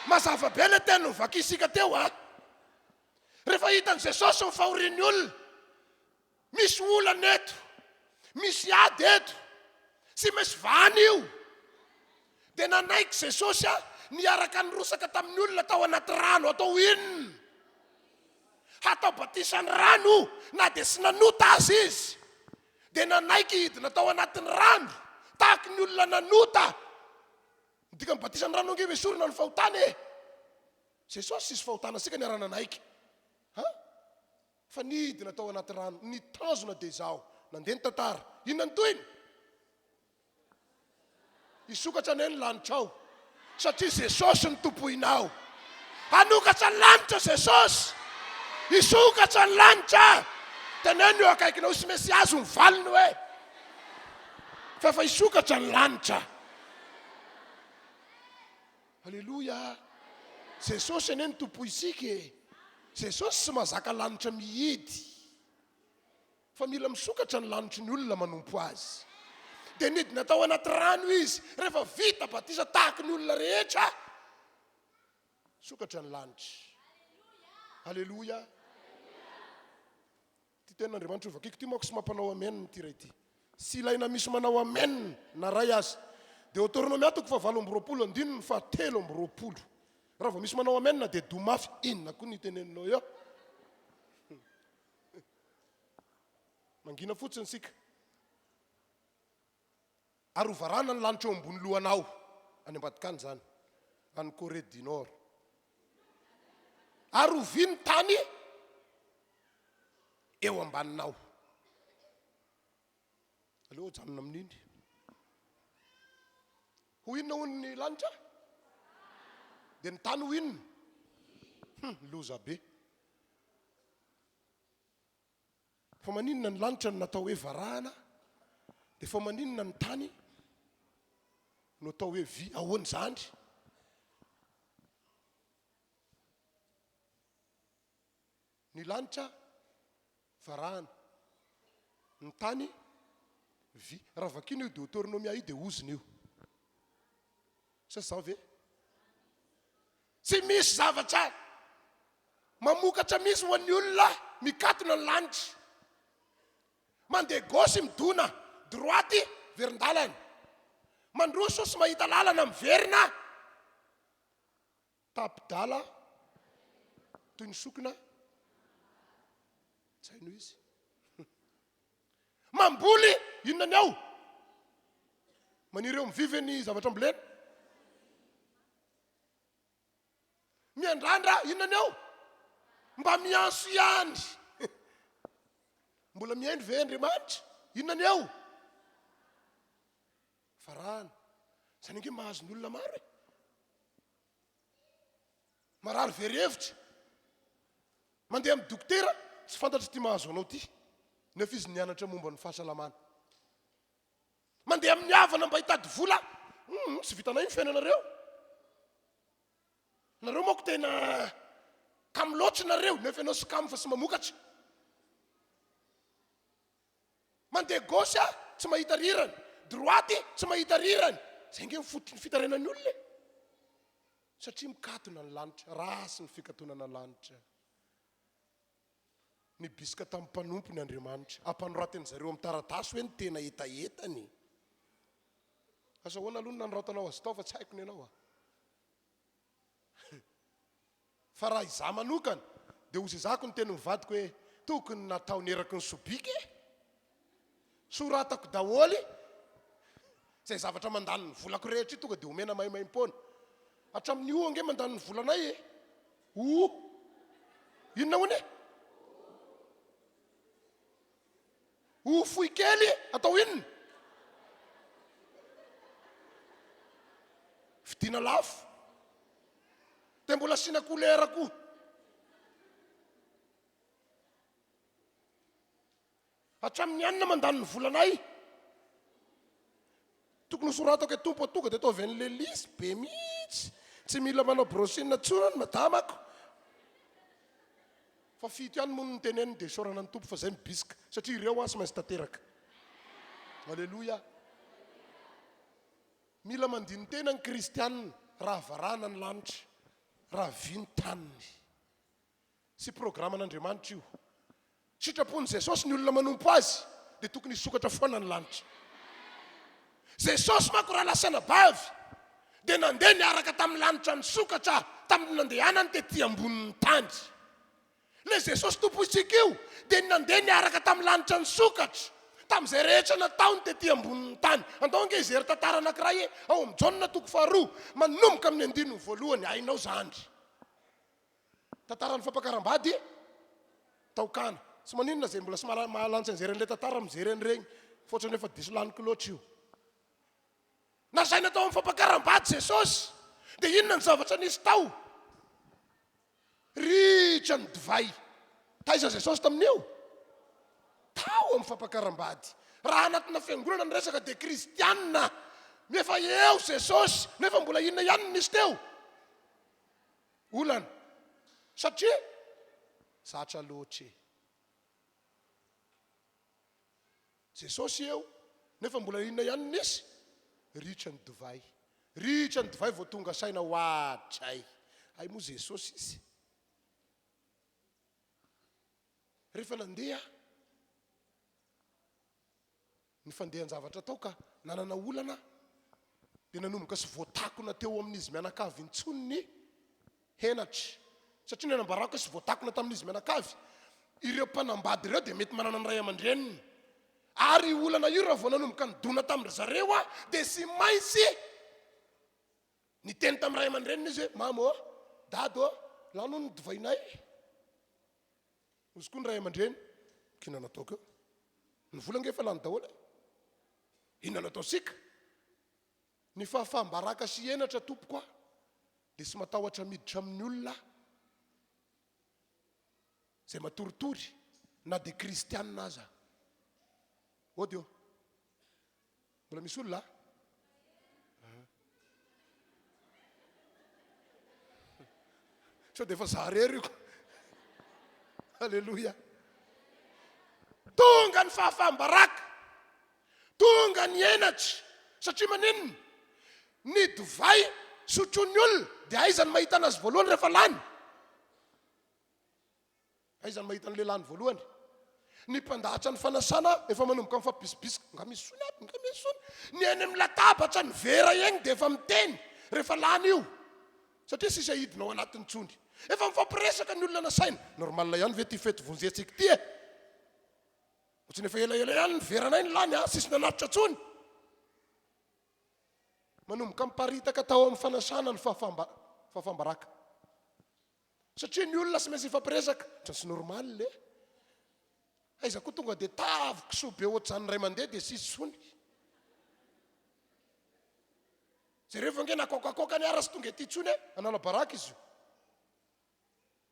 Mazava be ilay teny novakisika teo a! Rehefa hitan'i Jesosy ny fahorian'ny olona, misy olana eto, misy ady eto, tsy maintsy vahana io. Dia nanaiky Jesosy a, niaraka nirosaka tamin'ny olona tao anaty rano, atao inona? Hatao batisan'ny rano na dia tsy nanota aza izy. Dia nanaiky hidina tao anatin'ny rano tahaky ny olona nanota. Ny dikan'ny batisan'ny rano ange esorina ny fahotana e! Jesosy tsisy fahotana isika niara-nanaiky. Ha? Fa nidina tao anaty rano. Ny tanjona dia izao. Nandeha ny tantara. Inona ny tohiny? Hisokatra anie ny lanitrao satria Jesosy no tompoinao. Hanokatra ny lanitra Jesosy. Hisokatra ny lanitra. Teneno eo akaikinao hisy Mesia azo ny valiny hoe fa efa hisokatra ny lanitra. Aleloia. Jesosy anie no tompointsika e. Jesosy tsy mahazaka lanitra mihidy. Fa mila misokatra ny lanitry ny olona manompo Azy. Dia nidina tao anaty rano Izy rehefa vita batisa tahaky ny olona rehetra. Sokatra ny lanitra. Aleloia. Ity tenin'Andriamanitra ho vakiko ity manko tsy mampanao amen ity ray ity. Tsy ilaina misy manao amen na ray aza. Deoteronomia toko fahavalo amby roapolo andininy fahatelo amby roapolo. Raha vao misy manao amen dia doa mafy inona koa ny teneninao eo. Mangina fotsiny isika. Ary ho varahana ny lanitra eo ambony lohanao. Any ambadika any izany. Any Corée du Nord. Ary ho vy ny tany eo ambaninao. Aleo ajanona amin'iny. Ho inona hono ny lanitra? Dia ny tany ho inona? Hum, loza be. Fa maninona ny lanitra no natao hoe varahana? Dia fa maninona ny tany no atao hoe vy? Ahoana izany? Ny lanitra varahana, ny tany vy. Raha vakiana io Deoteronomia io dia ozona io. Sa tsy izany ve? Tsy misy zavatra mamokatra mihitsy ho an'ny olona mikatona ny lanitra. Mandeha gauche midona, droite verin-dalana. Mandroso tsy mahita lalana miverina. Tapi-dala toy ny sokina. Zay no izy. Mamboly inona ny ao? Maniry eo amin'ny vy ve ny zavatra ambolena? Miandrandra inona ny ao? Mba miantso ihany. Mbola mihaino ve Andriamanitra? Inona ny ao? Varahana. Izany ange mahazo ny olona maro e. Marary very hevitra. Mandeha amin'ny dokotera, tsy fantatro ity mahazo anao ity. Nefa izy nianatra momba ny fahasalamana. Mandeha amin'ny havana mba hitady vola, hum, tsy vitanay ny fiainanareo. Nareo manko tena kamo loatra nareo, nefa ianao tsy kamo fa tsy mamokatra. Mandeha gauche aho, tsy mahita rirany, droite tsy mahita rirany. Zay nge ny fototry ny fitarainan'ny olona e. Satria mikatona ny lanitra, ratsy ny fikatonana lanitra. Nibisika tamin'ny mpanompony Andriamanitra. Ampanoratiny zareo amin'ny taratasy hoe ny tena hetahetany. Asa ahoana aloha ny nanoratanao azy tao fa tsy haiko ny anao a. Fa raha izaho manokana dia hozezako ny tenin'ny vadiko hoe tokony nataony eraky ny sobika e! Soratako daholo izay zavatra mandany ny volako rehetra io tonga dia omena maimaimpoana. Hatramin'ny o ange mandany ny volanay e! O! Inona hono e? O fohy kely atao inona? Vidiana lafo. Dia mbola asiana couleur koa. Hatramin'ny anona mandany ny volanay. Tokony ho soratako e Tompo tonga dia ataovy an'le lisy be mihitsy. Tsy mila manao brushing tsony madamako. Fa fito ihany moa no noteneniny dia isaorana ny Tompo fa zay mibisika satria ireo an tsy maintsy tanteraka. Aleloia. Mila mandini-tena ny kristianina raha varahana ny lanitra, raha vy ny taniny. Tsy programan'Andriamanitra io. Sitrapon'i Jesosy ny olona manompo Azy dia tokony hisokatra foana ny lanitra. Jesosy manko rahalahy sy anabavy dia nandeha niaraka tamin'ny lanitra nisokatra tamin'ny nandehanany tety ambonin'ny tany. Ilay Jesosy Tompontsika io dia nandeha niaraka tamin'ny lanitra nisokatra, tamin'izay rehetra nataony tety ambonin'ny tany. Andao ange hijery tantara anankiray e, ao amin'ny Jaona toko faharoa, manomboka amin'ny andininy voalohany. Hainao izany. Tantaran'ny fampakaram-bady tao Kana. Tsy maninona izay mbola tsy mahalany tsianjery an'ilay tantara mijery an'ireny, fa ohatran'ny efa diso laniko loatra io. Nasaina tao amin'ny fampakaram-bady Jesosy, dia inona ny zavatra nisy tao? Ritra ny divay. Taiza Jesosy tamin'io? Tao amin'ny fampakaram-bady. Raha anatina fiangonana ny resaka dia kristianina. Nefa eo Jesosy, nefa mbola inona ihany no nisy teo? Olana. Satria zatra loatra e. Jesosy eo, nefa mbola inona ihany no nisy? Ritra ny divay. Ritra ny divay vao tonga saina oadray. Hay moa Jesosy izy. Rehefa nandeha ny fandehan-javatra tao ka nanana olana dia nanomboka sy voatakona teo amin'izy mianakavy intsony ny henatra. Satria ny anambarako hoe sy voatakona tamin'izy mianakavy, ireo mpanambady ireo dia mety manana ny ray aman-dreniny. Ary io olana io raha vao nanomboka nidona tamin-dry zareo aho dia sy maintsy niteny tamin'ny ray aman-dreniny izy hoe, Mama ô, Dada ô, lany hono ny divainay. Hozy koa ny ray aman-dreny, K'inona no ataoko eo? Ny vola ange efa lany daholo e! Inona no ataontsika? Ny fahafaham-baraka sy henatra tompoko a, dia tsy matahotra miditra amin'ny olona izay matoritory na dia kristianina aza. Ody ô. Mbola misy olona a? Sao dia efa za rery io. Alléluia. Tonga ny fahafaham-baraka. Tonga ny henatra. Satria maninona? Ny divay sotroin'ny olona dia aiza no mahita anazy voalohany rehefa lany? Aiza no mahita an'ilay lany voalohany? Ny mpandahatra ny fanasana efa manomboka mifampibisibisika. Nga misy sony ato, nga misy sony. Ny eny amin'ny latabatra, ny vera eny dia efa miteny rehefa lany io. Satria tsisy ahidina ao anatiny intsony. Efa mifampiresaka ny olona nasaina. Normal ihany ve ity fety vonjentsika ity e? Ohatran'ny efa elaela ihany ny veranay no lany a, tsisy nanatitra intsony. Manomboka miparitaka tao amin'ny fanasana ny fahafaham-baraka. Satria ny olona tsy maintsy hifampiresaka. Ohatran'ny tsy normal e. Aiza koa tonga dia tavy kisoa be ohatr'izany indray mandeha dia tsisy intsony. Jereo fa ange nakoakakoaka ny ara tsy tonga ety intsony e. Hanala baraka izy io.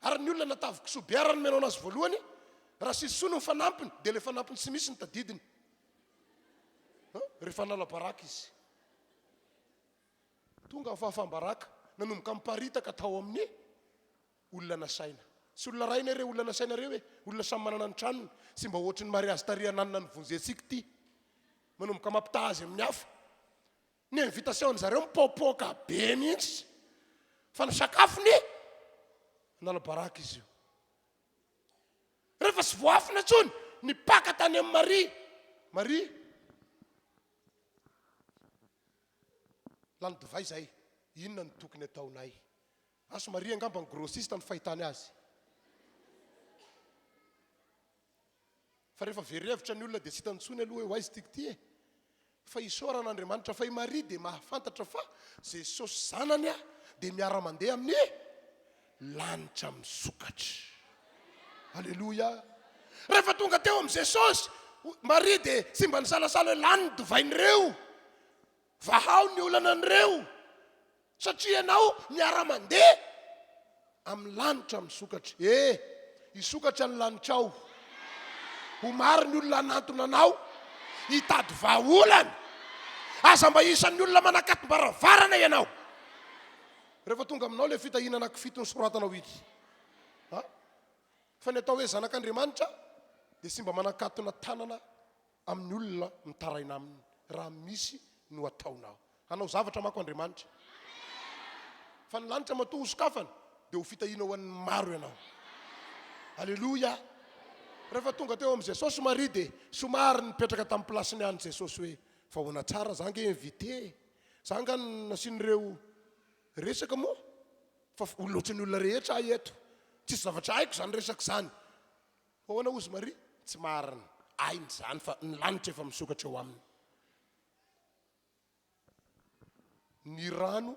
Ary ny olona natavy kisoa be ara nomenao anazy voalohany, raha tsisy intsony ny fanampiny dia ilay fanampiny tsy misy no tadidiny. Rehefa hanala baraka izy. Tonga ny fahafaham-baraka, nanomboka niparitaka tao amin'ny olona nasaina. Tsy olona iray anie ireo olona nasaina ireo e, olona samy manana ny tranony, tsy mba ohatry ny mariazy tary ananona nivonjentsika ity. Manomboka mampitaha azy amin'ny hafa. Ny invitation-dry zareo mipoapoaka be mihitsy, fa ny sakafony, hanala baraka izy io. Rehefa tsy voafina intsony, nipaka tany amin'i Maria. Maria, lany divay izay, inona no tokony ataonay? Asa Maria angamba ny grossiste ny fahitany azy. Fa rehefa very hevitra ny olona dia tsy hitany intsony aloha hoe ho aiza ity ity e. Fa isaorana Andriamanitra fa i Maria dia mahafantatra fa Jesosy zanany dia miara-mandeha amin'ny lanitra misokatra. Aleloia. Rehefa tonga teo amin'i Jesosy, Maria dia tsy mba nisalasala hoe lany ny divain'ireo. Vahao ny olana an'ireo. Satria ianao miara-mandeha amin'ny lanitra misokatra. E! Hisokatra ny lanitrao. Ho maro ny olona hanantona anao hitady vahaolana. Aza mba isan'ny olona manakatom-baravarana ianao. Rehefa tonga aminao ilay fitahiana anankifito nosoratanao iny. Ha? Fa ny atao hoe zanak'Andriamanitra dia tsy mba manakatona tanana amin'ny olona mitaraina aminy raha misy no ataonao. Hanao zavatra manko Andriamanitra. Fa ny lanitra matoa hosokafana dia ho fitahiana ho an'ny maro ianao. Aleloia! Rehefa tonga teo amin'i Jesosy Maria dia somary nipetraka tamin'ny place-ny ihany Jesosy hoe, fa ahoana tsara, za ange invité e! Za angaha no nasian'ireo resaka moa? Fa olona ohatran'ny olona rehetra aho eto. Tsisy zavatra haiko izany resaka izany. Ahoana hozy Maria? Tsy marina. Hainy izany fa ny lanitra efa misokatra eo aminy. Ny rano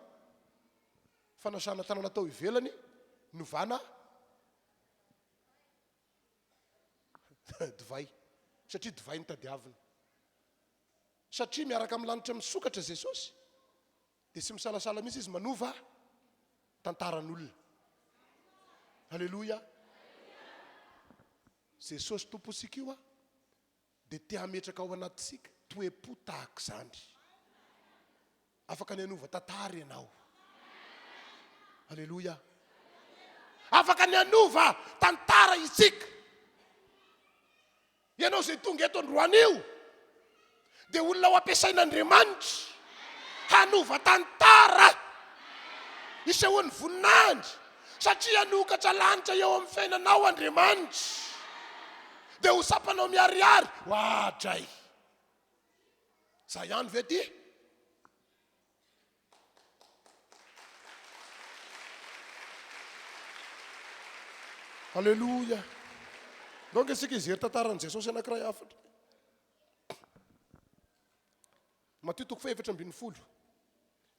fanasana tanana tao ivelany novana divay satria divay no tadiavina. Satria miaraka amin'ny lanitra misokatra Jesosy dia tsy misalasala mihitsy izy manova tantaran'olona. Aleloia. Jesosy Tompontsika io dia te hametraka ao anatintsika toe-po tahaka izany. Afaka ny hanova tantara ianao. Aleloia. Afaka ny hanova tantara isika. Ianao izay tonga eto androany io dia olona ho ampiasain'Andriamanitra hanova tantara hisehoan'ny voninahiny satria hanokatra lanitra eo amin'ny fiainanao Andriamanitra dia ho tsapanao miharihary, oadray! Za ihany ve ty? Aleloia. Donc isika hijery tantaran'i Jesosy anankiray hafa. Matio toko faha 14,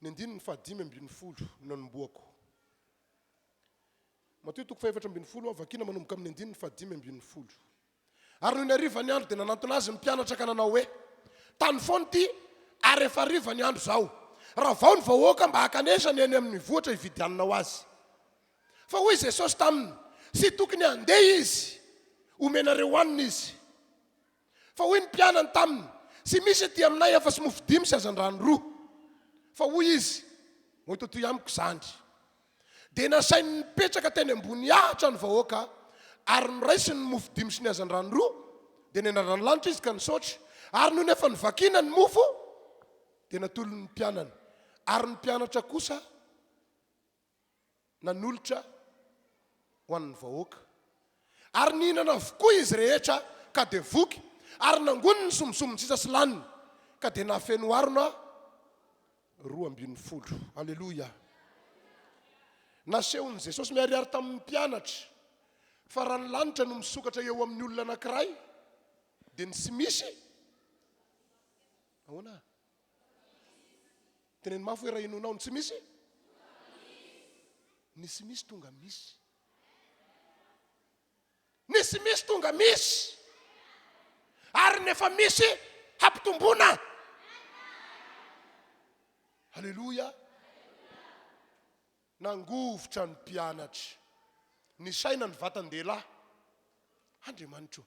ny andininy fahadimy ambin'ny folo no nanombohako. Matio toko faha 14, vakina manomboka amin'ny andininy fahadimy ambin'ny folo. Ary nony hariva ny andro dia nanantona azy ny mpianatra ka nanao hoe, Tany foana ity, ary efa hariva ny andro izao. Ravao ny vahoaka mba hankanesany eny amin'ny vohitra hividy hanina ho azy. Fa hoy Jesosy taminy, Tsy tokony handeha izy, omenareo hanina izy. Fa hoy ny mpianany taminy, Tsy misy aty aminay afa-tsy mofo dimy sy hazandrano roa. Fa hoy izy, Hoento atoy amiko izany. Dia nasainy nipetraka teny ambony ahitra ny vahoaka, ary noraisiny ny mofo dimy sy ny hazandrano roa, dia niandrandra ny lanitra izy ka nisaotra. Ary nony efa novakina ny mofo, dia natolony ny mpianany, ary ny mpianatra kosa nanolotra ho an'ny vahoaka. Ary nihinana avokoa izy rehetra ka dia voky, ary nangoniny ny sombintsombiny sisa sy laniny, ka dia nahafeno harona 12. Aleloia! Nasehon'i Jesosy miharihary tamin'ny mpianatra fa raha ny lanitra no misokatra eo amin'ny olona anankiray, dia ny tsy misy ahoana? Teneno mafy hoe raha inoanao ny tsy misy? Ny tsy misy tonga misy. Ny tsy misy tonga misy. Ary ny efa misy hampitomboana. Aleloia. Nangovitra ny mpianatra. Nisaina ny vatan-dehilahy. Andriamanitro,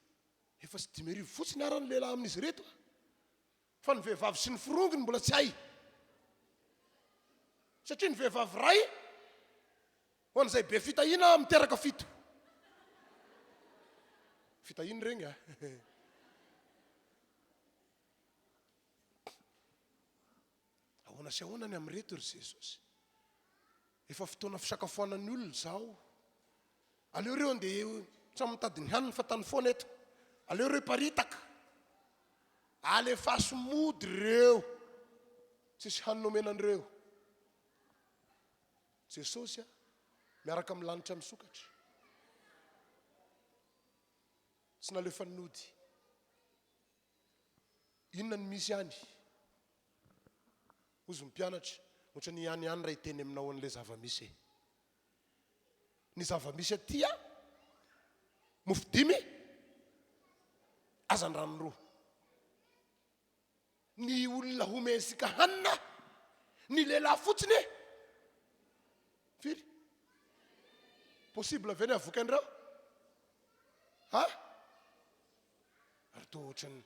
efa tsy 5000 fotsiny ara ny lehilahy amin'izy ireto a. Fa ny vehivavy sy ny forongony mbola tsy hay. Satria ny vehivavy iray Ho an'izay be fitahiana miteraka fito. Fitahiana regny a. Ahoana sy ahoana ny amin'ireto ry Jesosy? Efa fotoana fisakafoanan'ny olona izao. Aleo ireo andeha samy mitady ny haniny fa tany foana eto. Aleo ireo hiparitaka. Alefaso mody ireo. Tsisy hanina omena an'ireo. Jesosy a, miaraka amin'ny lanitra misokatra. Tsy nalefany nody. Inona no misy any? Hozy ny mpianatra, ohatran'ny ihany ihany raha hiteny aminao an'ilay zava-misy e. Ny zava-misy aty a, mofo dimy, hazandrano roa. Ny olona homensika hanina, ny lehilahy fotsiny e! Firy? Possible ve ny havoky an'ireo? Ha? Ary toa ohatran'ny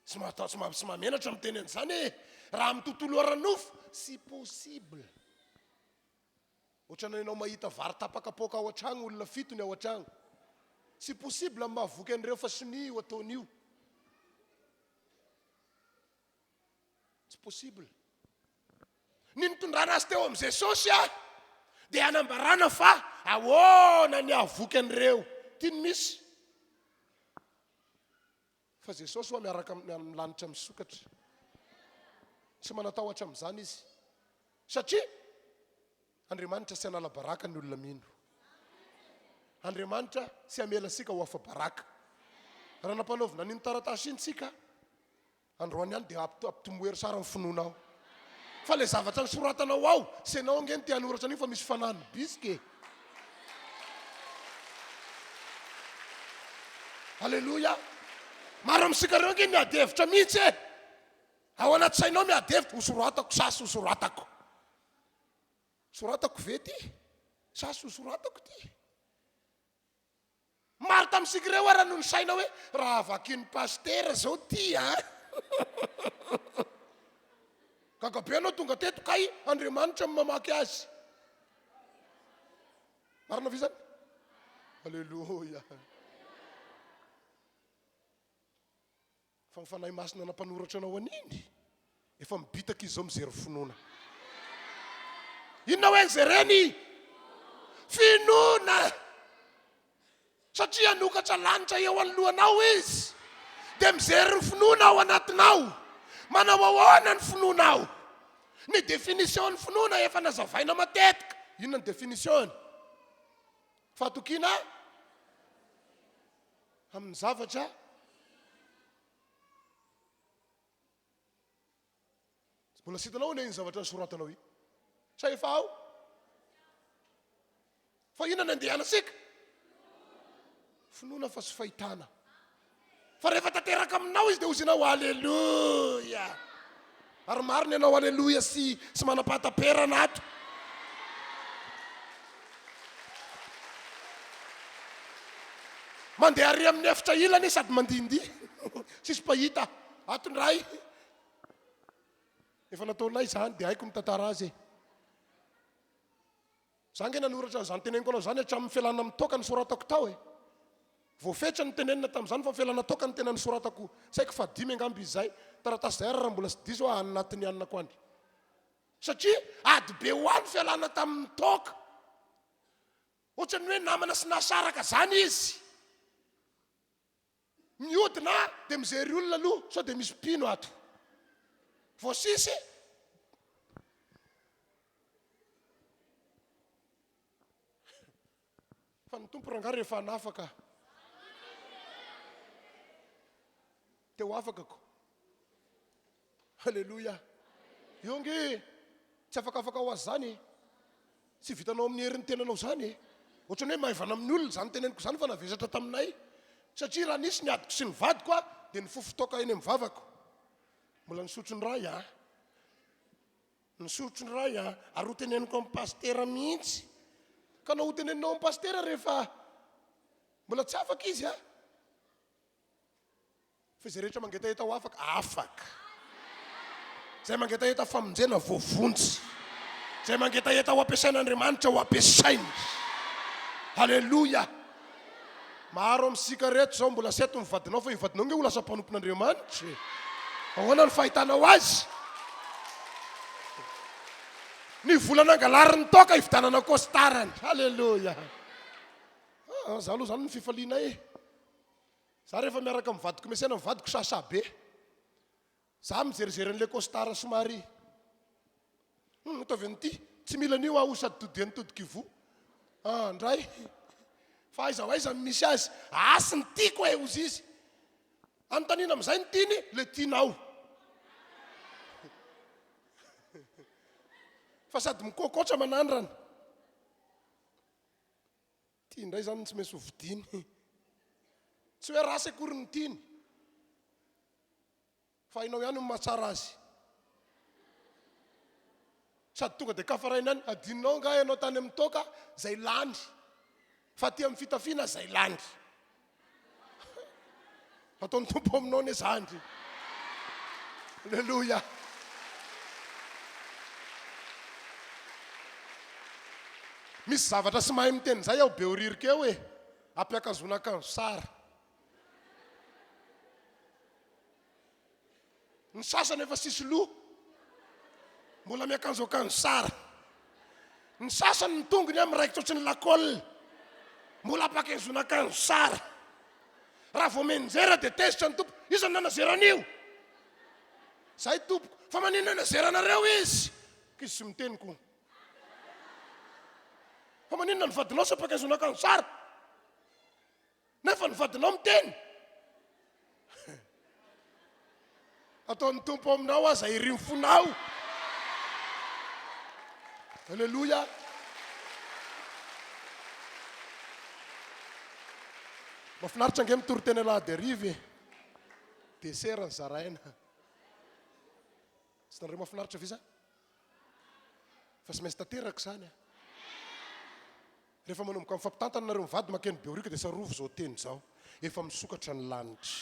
tsy mahatao, tsy maha, tsy mahamenatra miteny an'izany e! Raha amin'ny tontolo ara-nofo, tsy possible. Ohatran'ny ianao mahita vary tapa-kapoaka ao an-tragno, olona fito ny ao an-tragno. Tsy possible ny mahavoky an'ireo fa sonia io ataony io. Tsy possible. Ny nitondrana azy teo amin'i Jesosy ah, dia hanambarana fa ahoana ny hahavoky an'ireo. Ty ny misy. Fa Jesosy hoa miaraka amin'ny lanitra misokatra. Tsy manatahotra amin'izany izy. Satria Andriamanitra tsy hanala baraka ny olona mino. Andriamanitra tsy hamela antsika ho afa-baraka. Raha nampanaovina an'iny taratasy iny tsika, androany ihany dia ampitomohery tsara ny finoanao. Fa ilay zavatra nosoratanao ao, tsy ianao ange no te hanoratra an'io fa misy fanahy mibitsika e. Aleloia. Maro amintsika ireo ange miady hevitra mihitsy e. Ao anaty sainao miady hevitra, hosoratako sa tsy hosoratako. Soratako ve ity sa tsy hosoratako ity? Maro tamintsika ireo ara no nisaina hoe raha vakin'ny pasitera izao ity an! Gaga be ianao tonga teto kay Andriamanitra no mamaky azy. Marina ve izany? Aleloia. Fa ny Fanahy Masina nampanoratra anao an'iny, efa mibitaka izy izao mijery finoana. Inona hoe jereny? Finoana! Satria hanokatra lanitra eo anoloanao izy, dia mijery ny finoana ao anatinao. Manao ahoana ny finoanao? Ny définition ny finoana efa nazavaina matetika. Inona ny définition-ny? Fahatokiana Amin'ny zavatra mbola tsy hitanao anie iny zavatra nosoratanao iny. Sa efa ao? Fa inona ny andehanantsika? Finoana fa tsy fahitana. Fa rehefa tanteraka aminao izy dia hozy ianao Aleloia. Ary marina ianao aleloia sy tsy manam-pahataperana ato. Mandeha ary amin'ny efitra ilany sady mandihindihy. Tsisy mpahita. Ato indray. Efa nataonay izany dia haiko mitantara azy e. Za nge nanoratra an'izany teneniko anao izany hatramin'ny fialana amin'ny toaka nosoratako tao e. Voafetra ny tenenina tamin'izany fa ny fialana toaka no tena nosoratako tsy haiko fahadimy angamba izy izay. Taratasy izay ary raha mbola tsy diso aho any anatin'ny anako any. Satria ady be ho ahy ny fialana tamin'ny toaka. Ohatran'ny hoe namana sy nahasaraka izany izy. Mihodina dia mijery olona aloha sao dia misy mpino ato. Voasisy. Fa ny Tompo rangahy rehefa hanafaka te ho afaka ko. Aleloia. Io ange tsy afakafaka ho azy zany e. Tsy vitanao amin'ny herin'ny tenanao zany e. Ohatran'ny hoe maivana amin'ny olona izany teneniko izany fa navesatra taminay. Satria raha nisy ny adiko sy ny vadiko a, dia nifofo toaka eny amin'ny vavako. Mbola nisotro ny ray a. Nisotro ny ray a. Ary ho teneniko amin'ny pasitera mihitsy. Ka na ho teneninao amin'ny pasitera rehefa mbola tsy afaka izy a. Fa izay rehetra mangetaheta ho afaka, afaka. Izay mangetaheta famonjena, voavonjy. Izay mangetaheta ho ampiasain'Andriamanitra, ho ampiasainy. Haleloia! Maro amintsika reto izao mbola seto ny vadinao fa io vadinao nge ho lasa mpanompon'Andriamanitra e. Ahoana ny fahitanao azy? Ny vola nangalarin'ny toaka hividianana costarany. Haleloia! Ah, za aloha zany ny fifalianay e. Za rehefa miaraka amin'ny vadiko miantsena ny vadiko sasa be. Za mijerijery an'ilay costard somary hum ataovy an'ity, tsy mila an'io aho sady todian'ny todika ivoho. Ah ndray fa aiza ho aiza no misy azy? Asy ny tiako e hozy izy. Anontaniana amin'izay ny tiany, le tianao. Fa sady mikoakoatra manandrana. Ty indray zany no tsy maintsy ho vidiany. Tsy hoe ratsy akory ny tiany. Fa hainao ihany ny mahatsara azy. Sady tonga dia kafaraina ihany. Adinonao angaha ianao tany amin'ny toaka izay lany. Fa aty amin'ny fitafiana izay lany. Ataon'ny Tompo aminao anie zany. Aleloia. Misy zavatra tsy mahay miteny izay ao Behoririka eo e. Ampiankazoana akanjo tsara. Ny sasany efa sisy loha, mbola miakanjo akanjo tsara. Ny sasany ny tongony a miraikitra ohatry ny lakôly, mbola ampakezona akanjo tsara. Raha vao mianjera dia tezitra ny tompo, iza no nanazera an'io? Zay tompoko, fa maninona nazeranareo izy? K'izy tsy miteny ko. Fa maninona ny vadinao tsy ampakezona akanjo tsara? Nefa ny vadinao miteny. Ataon'ny Tompo aminao aza irin'ny fonao. Alléluia. Mahafinaritra ange mitory teny alahady hariva e. Dessert ny zaraina. Tsy nareo mahafinaritra ve zany? Fa tsy maintsy tanteraka izany a. Rehefa manomboka mifampitantana nareo mivady makeny Behoririka dia tsarovy izao teny izao, efa misokatra ny lanitra.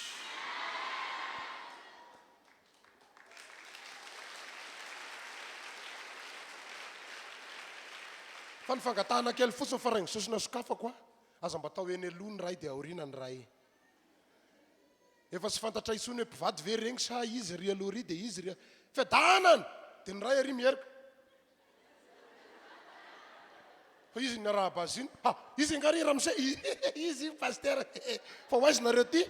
Fa ny fangatahana kely fotsiny fa raingo sosona sokafako a, aza mba atao eny aloha ny ray dia aoriana ny ray. Efa tsy fantatra intsony hoe mpivady ve regny sa izy ry aloha ry dia izy ry fiadanana dia ny ray ary miherika. Fa izy niarahaba azy iny. Ha, izy angaha ry ramose? Izy io pasteur. Fa ho aiza nareo ty?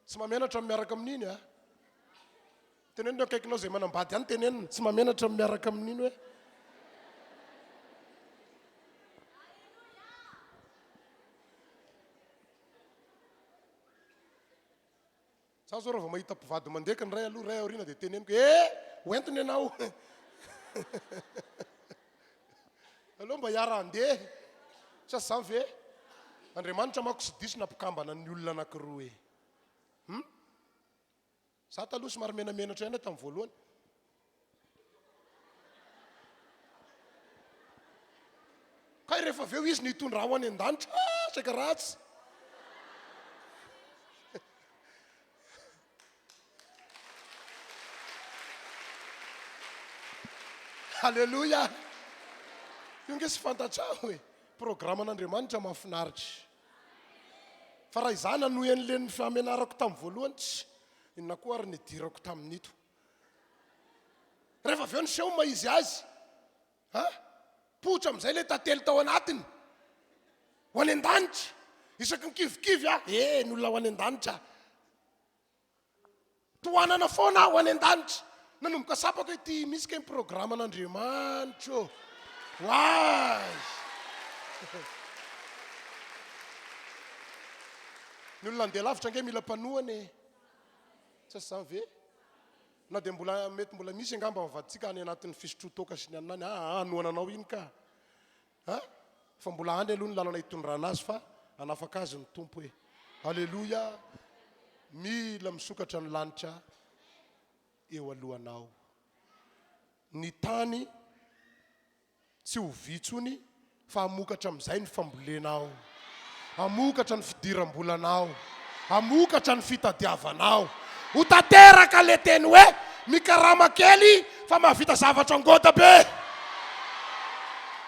Tsy mahamenatra ny miaraka amin'iny a. Teneno ny akaikinao izay manambady any tenenina. Tsy mahamenatra ny miaraka amin'iny hoe. Za zao raha vao mahita mpivady mandeka ny ray aloha ray aoriana dia teneniko eh ho entiny ianao aleo mba hiara handeha sa tsy zany ve Andriamanitra manko tsy diso nampikambana ny olona anakiroa e hum za taloha somary menamenatra ihany aho tamin'ny voalohany Kay rehefa avy eo izy no hitondra ahy ho any an-danitra, ah, saika ratsy. Alléluia. Io nge tsy fantatrao e. Programan'Andriamanitra mahafinaritra. Fa raha izaho nanohy an'ilay ny famenarako tamin'ny voalohany, tsy inona koa ary nidirako tamin'ito. Rehefa avy eo niseho ny maha izy azy, ha? Poitra amin'izay ilay tantely tao anatiny. Ho any an-danitra. Isaky ny kivikivy aho, eh, ny olona ho any an-danitra. Tohanana foana aho ho any an-danitra. Nanomboka sapako hoe ity misy kay ny programan'Andriamanitra ô. Ho azy. Ny olona handeha lavitra ange mila mpanohana e. Tsy izany ve? Na dia mbola mety mbola misy angamba ny vadintsika any anatin'ny fisotroan-toaka sy ny anona any, aa hanohana anao iny ka. A! Fa mbola any aloha ny lalana hitondrana azy fa hanafaka azy ny Tompo e. Aleloia! Mila misokatra ny lanitra eo alohanao. Ny tany Tsy ho vy intsony fa hamokatra amin'izay ny fambolenao, hamokatra ny fidiram-bolanao, hamokatra ny fitadiavanao. Ho tanteraka ilay teny hoe mikarama kely fa mahavita zavatra ngôda be.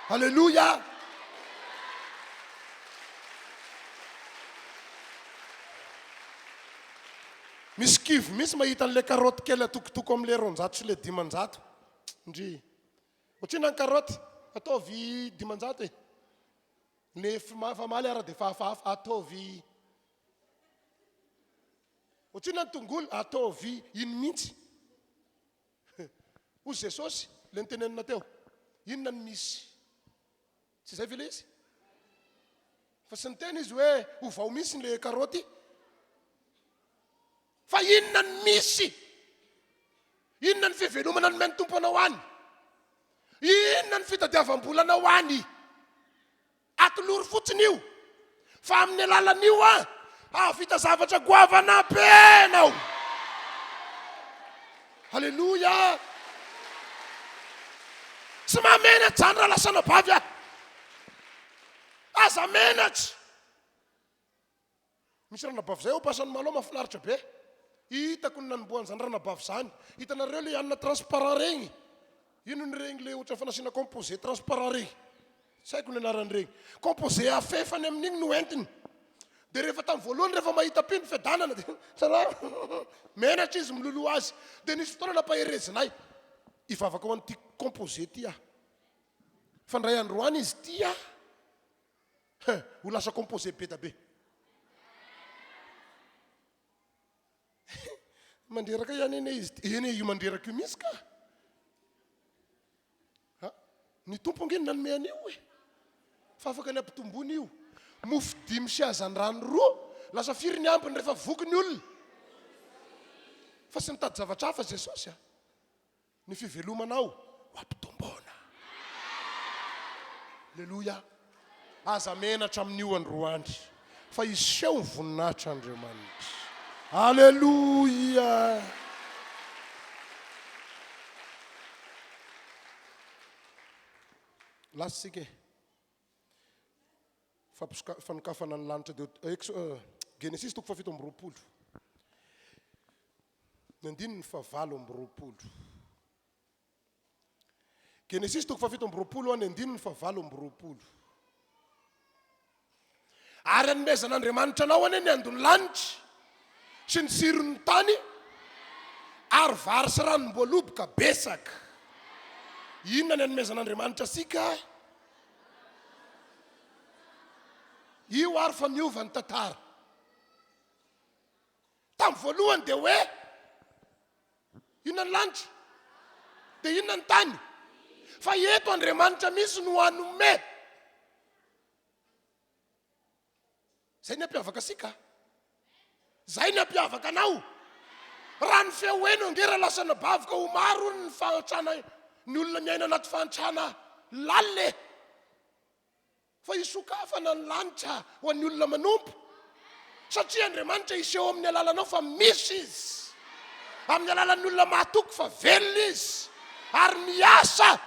Aleloia! Misy kivy mihitsy mahita an'ilay karaoty kely atokotoko amin'ilay 200 sy ilay 500. Ndry. Otrina ny karaoty, ataovy 500 e. Ny famaly ara dia efa hafahafa, ataovy Otrina ny tongolo, ataovy iny mihitsy. Hoy Jesosy, ilay notenenina teo, inona no misy? Tsy izay ve ilay izy? Fa tsy niteny izy hoe ovao mihitsy ilay karaoty. Fa inona no misy? Inona ny fivelomana nomen'ny Tompo anao any? Inona ny fitadiavam-bolanao any? Atolory fotsiny io, fa amin'ny alalan'io an, hahavita zavatra goavana be ianao. Aleloia! Tsy mahamenatra izany raha lasa anabavy aho. Aza menatra. Misy ranabavy zay ao Ampasan'ny Malao mahafinaritra be. Hitako ny nanombohan'izany ranabavy zany. Hitanareo le hanina transparent regny? Inona regny le ohatran'ny fanasiana composé transparent regny? Tsy haiko ny anaran'regny. Composé afefany amin'igny no entiny. Dia rehefa tamin'ny voalohany rehefa mahita mpino fiadanana dia salama. Menatra izy miloloha azy. Dia nisy fotoana nampaherezinay. Hivavaka ho an'ity composé ity aho. Fa indray androany izy ity aho. Hein, ho lasa composé be da be. Mandreraka ihany anie izy ity. Eny e, io mandreraka io mihitsy ka. Ha, ny Tompo ange no nanome an'io e. Fa afaka ny ampitomboina io. Mofo dimy sy hazandrano roa, lasa firy ny ambiny rehefa voky ny olona? Fa tsy nitady zavatra hafa Jesosy a. Ny fivelomanao ho ampitomboina. Aleloia. Aza menatra amin'io androany fa hiseho ny voninahitr'Andriamanitra. Aleloia. Lasa isika e. Fampisoka- fanokafana ny lanitra deo Ex- euh, Genesisy toko fahafito amby 20. Ny andininy fahavalo amby 20. Genesisy toko fahafito amby 20 ny andininy fahavalo amby 20. Ary hanomezan'Andriamanitra anao anie ny andon'ny lanitra sy ny tsiron'ny tany ary vary sy ranom-boaloboka betsaka. Inona ny hanomezan'Andriamanitra antsika? Io ary fa miova ny tantara. Tamin'ny voalohany dia hoe inona ny lanitra? Dia inona ny tany? Fa eto Andriamanitra mihitsy no hanome. Zay ny hampiavaka antsika. Zay ny hampiavaka anao. Raha ny feo heno ange raha lasa nabavoka ho maro ny fahantrana ny olona miaina anaty fahantrana lalina e. Fa hisokafana ny lanitra ho an'ny olona manompo. Satria Andriamanitra hiseho amin'ny alalanao fa misy Izy. Amin'ny alalan'ny olona mahatoky fa velona Izy. Ary miasa.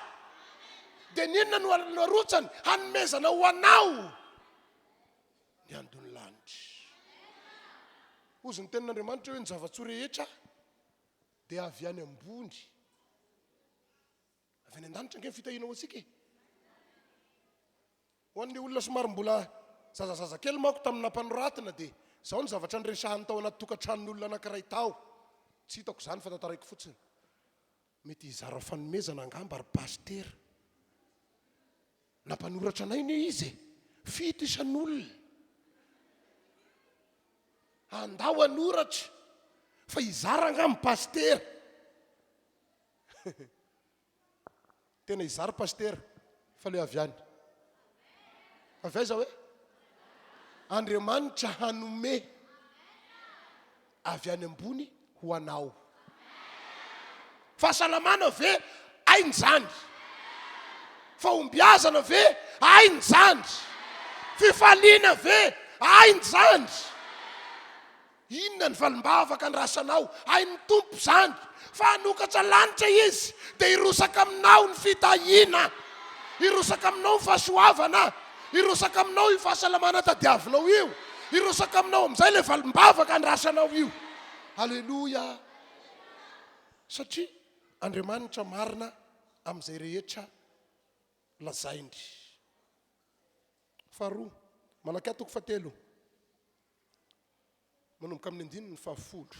Dia ny inona no arotsany? Hanomezana ho anao ny andon'ny lanitra. Hozy ny tenin'Andriamanitra hoe ny zava-tsoa rehetra dia avy any ambony. Avy any an-danitra ange ny fitahiana ho antsika e. Ho an'ny olona somary mbola zazazaza kely manko tamin'ny nampanoratana dia izao ny zavatra niresahany tao anaty tokantranon'olona anankiray tao. Tsy hitako izany fa tantaraiko fotsiny. Mety hizara fanomezana angamba ry pasitera. Nampanoratra anay anie izy e! Fito isan'olona. Andao hanoratra fa hizara angamba pasitera. Tena izaho ry pasitera fa le avy any. Avy aiza hoe? Andriamanitra hanome avy any ambony ho anao. Fahasalamana ve? Hainy izany. Fahombiazana ve? Hainy izany. Fifaliana ve? Hainy izany. Inona ny valim-bavaka andrasanao? Hain'ny Tompo izany fa hanokatra lanitra Izy dia hirosaka aminao ny fitahiana, hirosaka aminao ny fahasoavana, hirosaka aminao io fahasalamana tadiavinao io, hirosaka aminao amin'izay ilay valim-bavaka andrasanao io. Aleloia! Satria Andriamanitra marina amin'izay rehetra lazainy. Faharoa, Malakia toko fahatelo. Manomboka amin'ny andininy fahafolo.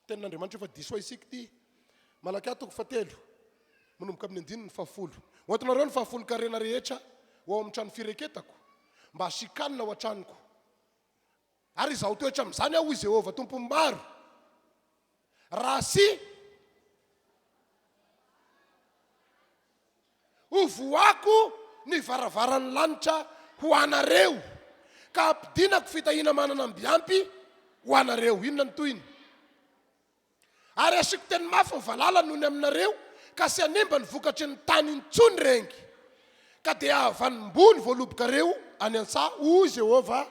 Tenin'Andriamanitra efa diso isika ity. Malakia toko fahatelo. Manomboka amin'ny andininy fahafolo. Ho entinareo ny fahafolon-karena rehetra ho ao amin'ny trano fireketako, mba hasikanina ao an-tranoko. Ary izaho toetra amin'izany aho, hoy Jehovah Tompon'ny maro. Raha sy Hovohako ny varavaran'ny lanitra ho anareo, ka hampidinako fitahiana manana amby ampy ho anareo. Inona ny tohiny? Ary hasiako teny mafy ny valala noho ny aminareo, ka tsy hanimba ny vokatry ny tany intsony rengy, ka dia hahavanim-boa ny voalobokareo any an-tsaha, hoy Jehovah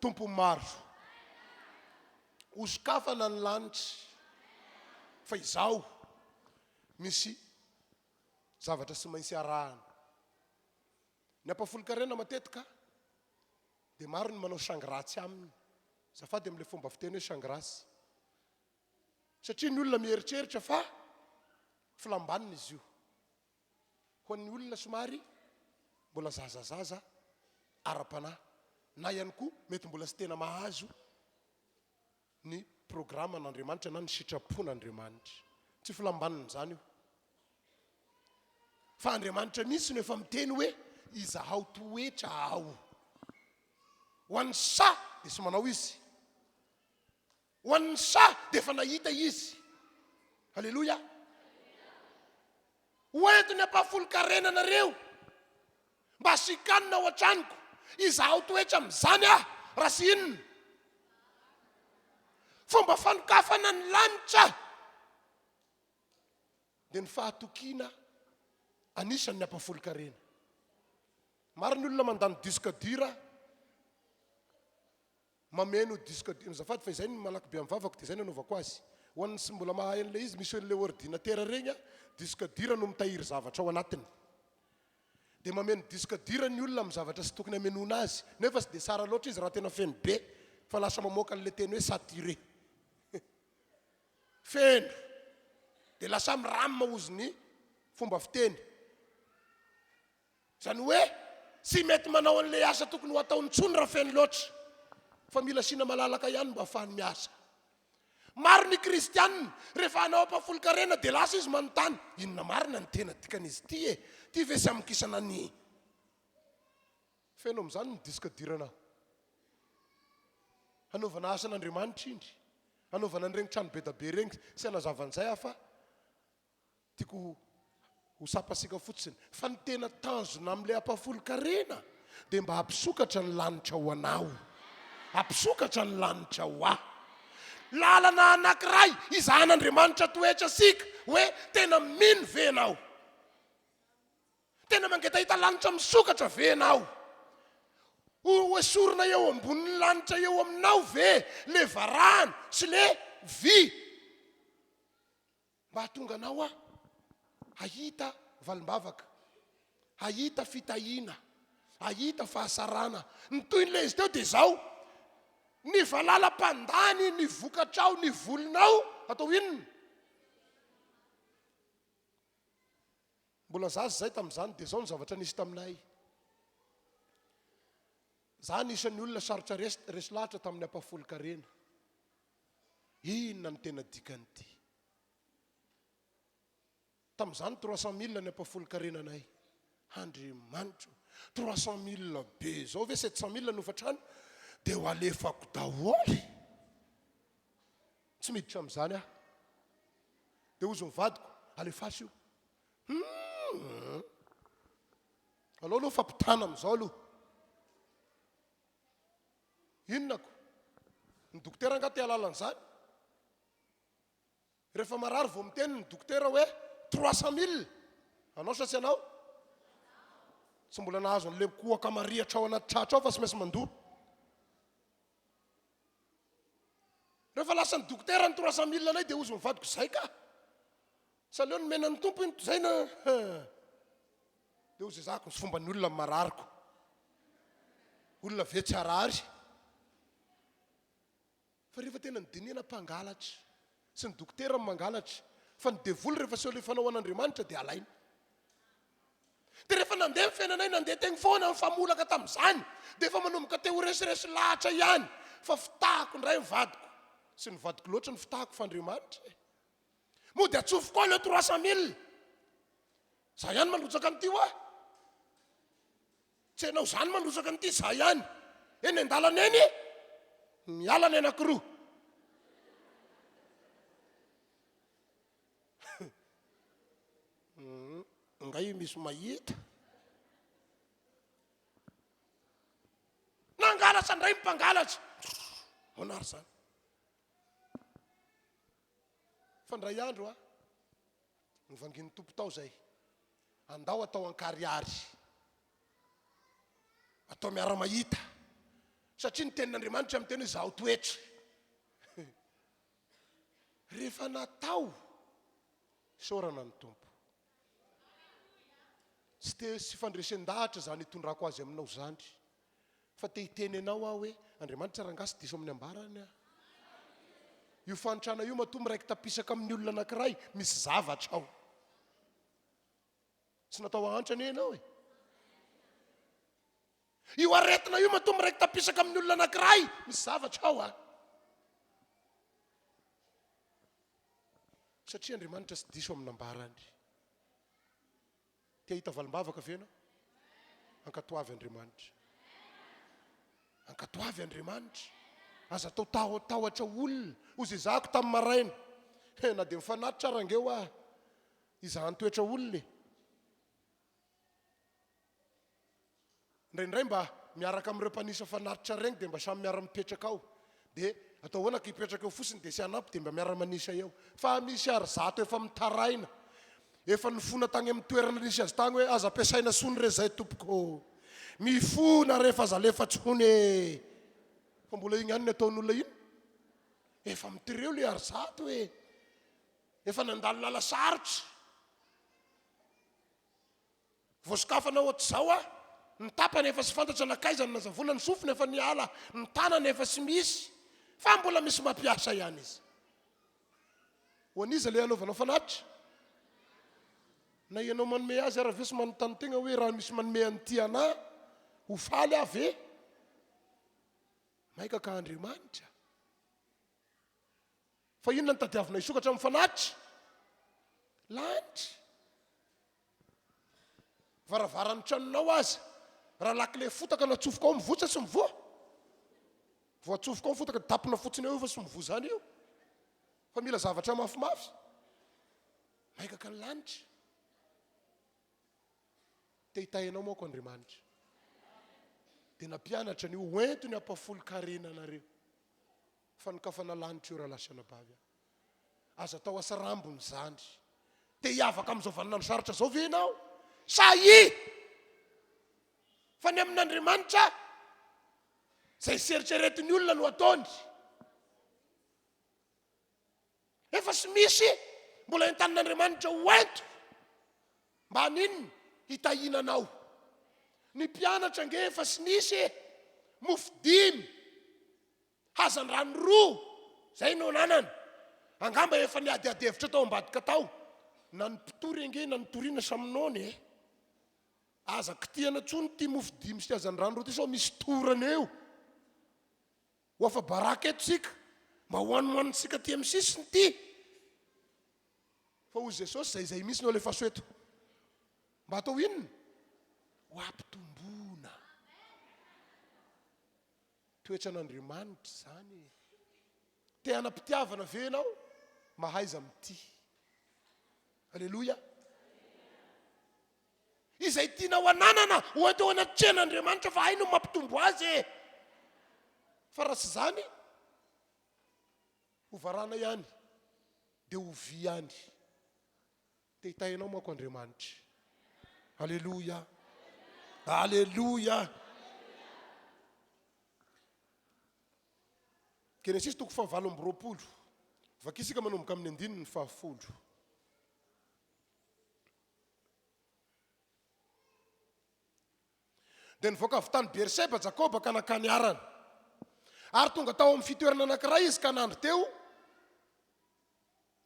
Tompon'ny maro. Hosokafana ny lanitra, fa izaho misy zavatra tsy maintsy arahana. Ny ampahafolon-karena matetika dia maro ny manao sangy ratsy aminy. Azafady amin'ilay fomba fiteny hoe sangy ratsy. Satria ny olona mieritreritra fa filam-banina izy io. Ho an'ny olona somary mbola zazazaza ara-panahy na ihany koa mety mbola tsy tena mahazo ny programan'Andriamanitra na ny sitrapon'Andriamanitra. Tsy filam-banina izany io. Fa Andriamanitra mihitsy no efa miteny hoe izahao toetra aho. Ho an'ny sahy dia tsy manao izy. Ho an'ny sahy dia efa nahita izy. Aleloia. Ho entiny ampahafolon-karena anareo. Mba asian-kanina ao an-tranoko. Izahao toetra amin'izany aho, raha tsy inona. Fomba fanokafana ny lanitra dia ny fahatokiana anisan'ny ampahafolon-karena. Maro ny olona mandany disque dur Mameno disque dur, azafady fa izay no malaky be amin'ny vavako dia izay no anaovako azy. Ho an'ny tsy mbola mahay an'ilay izy, misy an'ilay ordinateur ireny an, disque dur no mitahiry zavatra ao anatiny. Dia mameno disque dur ny olona amin'ny zavatra tsy tokony hamenoana azy, nefa tsy dia tsara loatra izy raha tena feno be fa lasa mamoaka an'ilay teny hoe saturé. Feno. Dia lasa mi-ram hozy ny fomba fiteny. Izany hoe tsy mety manao an'ilay asa tokony ho ataony intsony raha feno loatra, fa mila asiana malalaka ihany mba hahafahany miasa. Maro ny kristianina, rehefa hanao ampahafolon-karena dia lasa izy manontany, inona marina ny tena dikan'izy ity e? Ity ve tsy hamokisana ny. Feno amin'izany ny disque dur-nao. Hanaovana asan'Andriamanitra indry, hanaovana an'ireny trano bedabe ireny, tsy hanazava an'izay aho fa. Tiako ho sapasika fotsiny fa ny tena tanjona amin'ilay ampahafolon-karena dia mba hampisokatra ny lanitra ho anao, hampisokatra ny lanitra ho ahy. Lalana anankiray izahan'Andriamanitra toetra isika hoe tena mino ve ianao? Tena mangetaheta lanitra misokatra ve ianao? Ho esorina eo ambonin'ny lanitra eo aminao ve le varahana sy le vy? Mba hahatonga anao aho hahita valim-bavaka, hahita fitahiana, hahita fahasarana. Ny tohin'ilay izy teo dia izao, ny valala mpandany ny vokatrao, ny volinao, atao inona? Mbola zaza izahay tamin'izany dia izao ny zavatra nisy taminay. Izaho anisan'ny olona sarotra resy lahatra tamin'ny ampahafolon-karena. Inona no tena dikan'ity? Tamin'izany 300 mille ny ampahafolon-karena anay. Andriamanitro, 300 mille be izao ve 700 mille ny hofantrano dia ho alefako daholo? Tsy miditra amin'izany aho. Dia hozy ny vadiko, alefaso io. Hum! Aleo aloha fampitana amin'izao aloha. Inona ko? Ny dokotera angaha te hahalala an'izany? Rehefa marary vao miteny ny dokotera hoe 300 mille. Anao sa tsy anao? Tsy mbola nahazo an'ilay kohaka marihatra ao anaty tratra ao fa tsy maintsy mandoa. Rehefa lasan'ny dokotera ny 300 mille anay dia hozy ny vadiko zay ka. Tsy aleo nomena ny Tompo iny zay na. Dia hozy ezahako ny fomban'ny olona ny marariko. Olona ve tsy harary? Fa rehefa tena nodinihana mpangalatra. Tsy ny dokotera no mangalatra. Fa ny devoly rehefa seho alefanao ho an'Andriamanitra dia alainy. Dia rehefa nandeha ny fiainanay, nandeha teny foana nifamolaka tamin'izany, dia efa manomboka te ho resiresy lahatra ihany. Fa fitahako indray ny vadiko. Tsy ny vadiko loatra no fitahako fa Andriamanitra e. Mody atsofoko ao le 300 mille. Za ihany mandrotsaka an'ity hoa. Tsy ianao izany mandrotsaka an'ity, za ihany. Eny an-dalana eny, miala ny anankiroa. Ngay misy mahita. Nangalatra indray ny mpangalatra. Ahoana ary izany? Fa indray andro a, novangin'ny Tompo tao izay, andao atao an-karihary, atao miara-mahita, satria ny tenin'Andriamanitra miteny hoe zaho toetra. Rehefa natao, isaorana ny Tompo. Tsy te sy fandresen-dahatra izany hitondrako azy aminao izany. Fa te hiteny anao aho hoe Andriamanitra rangahy tsy diso amin'ny ambarany aho. Io fahantrana io matoa miraiki-tapisaka amin'ny olona anankiray, misy zavatra ao. Tsy natao hahantra anie ianao e. Io aretina io matoa miraiki-tapisaka amin'ny olona anankiray, misy zavatra ao a. Satria Andriamanitra tsy diso amin'ny nambarany. Te hahita valim-bavaka ve ianao? Ankatoavy Andriamanitra. Ankatoavy Andriamanitra. Aza atao tahotahotra olona. Hozy ezahako tamin'ny maraina. He, na dia mifanatitra ara angeo aho. Izahan-toetra olona e. Indraindray mba miaraka amin'ireo mpanisa fanatitra regny dia mba samy miara-mipetraka ao. Dia atao ahoana ka hipetraka eo fotsiny dia tsy hanampy dia mba miara-manisa eo. Fa misy ary zato efa mitaraina, efa nifona tagny amin'ny toerana nisy azy tagny hoe aza ampiasaina tsony re zay tompoko ô. Mifona re fa aza alefa tsony e. Fa mbola igny ihany ny ataon'olona ino? Efa mitireo le ary zato e. Efa nandalo lala sarotra. Voasokafana ohatr'izao aho, ny tapany efa tsy fantatra nankaiza ny nazavoana, ny sofina efa niala, ny tanana efa tsy misy, fa mbola misy mampiasa ihany izy. Ho an'iza ilay anaovanao fanatitra? Na ianao manome azy ara ve tsy manontany tegna hoe raha misy manome an'ity anà, ho faly aho ve? Maika ka Andriamanitra. Fa inona no tadiavina hisokatra amin'ny fanatitra? Lanitra. Varavaran'ny tranonao aza, raha lakile fotaka natsofoka ao mivoa sa tsy mivoa? Voatsofoka ao ny fotaka, tapina fotsiny eo io fa tsy mivoa izany io. Fa mila zavatra mafimafy. Maikaka ny lanitra. Te hitahy anao manko Andriamanitra. Dia nampianatra an'io, hoento ny ampahafolon-karena anareo. Fanokafana lanitra io rahalahy sy anabavy a. Aza atao asa rambony izany. Te hiavaka amin'izao vaninandro sarotra izao ve ianao? Sahia! Fa ny amin'Andriamanitra, izay tsy eritreretin'ny olona no ataony. Efa tsy misy mbola entanin'Andriamanitra ho ento mba haninona? Hitahiana anao. Ny mpianatra ange efa tsy nisy e! Mofo dimy. Hazandrano roa, izay no ananany. Angamba efa niadiady hevitra tao ambadika tao. Na ny mpitory ange na ny toriana samy noana e. Aza kitihana intsony ity mofo dimy sy hazandrano roa ity sao misy torana eo. Ho afa-baraka eto isika. Mba hohanihohanintsika aty amin'ny sisiny ity. Fa hoy Jesosy, izay izay mihitsy no alefaso eto. Mba atao inona? Ho ampitomboana. Toetran'Andriamanitra izany e. Te hanam-pitiavana ve ianao? Mahaiza mitia. Aleloia. Izay tianao hananana, ho ento eo anatrehan'Andriamanitra fa hainy ny mampitombo azy e. Fa raha tsy izany, ho varana ihany, dia ho vy ihany. Te hitahy anao manko Andriamanitra. Aleloia. Aleloia. Genesisy toko fahavalo amby 20. Vakisika manomboka amin'ny andininy fahafolo. Dia nivoaka avy tany Beerseba Jakoba ka nankany Harana. Ary tonga tao amin'ny fitoerana anankiray izy ka nandry teo.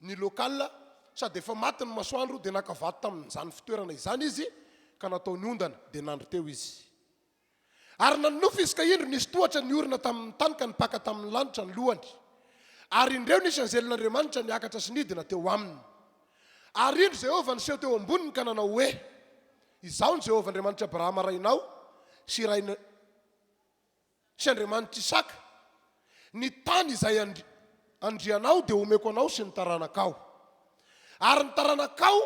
Ny local, sady efa maty ny masoandro dia naka vato tamin'izany fitoerana izany izy ka nataony ondana, dia nandry teo izy. Ary nanonofy izy ka indro nisy tohatra niorina tamin'ny tany ka nipaka tamin'ny lanitra ny lohany. Ary indreo nisy anjelin'Andriamanitra niakatra sy nidina teo aminy. Ary indro Jehovah niseho teo amboniny ka nanao hoe, Izaho no Jehovah Andriamanitr'i Abrahama rainao sy rain'i. Sy Andriamanitr'i Isaka, Ny tany izay andrianao dia homeko anao sy ny taranakao. Ary ny taranakao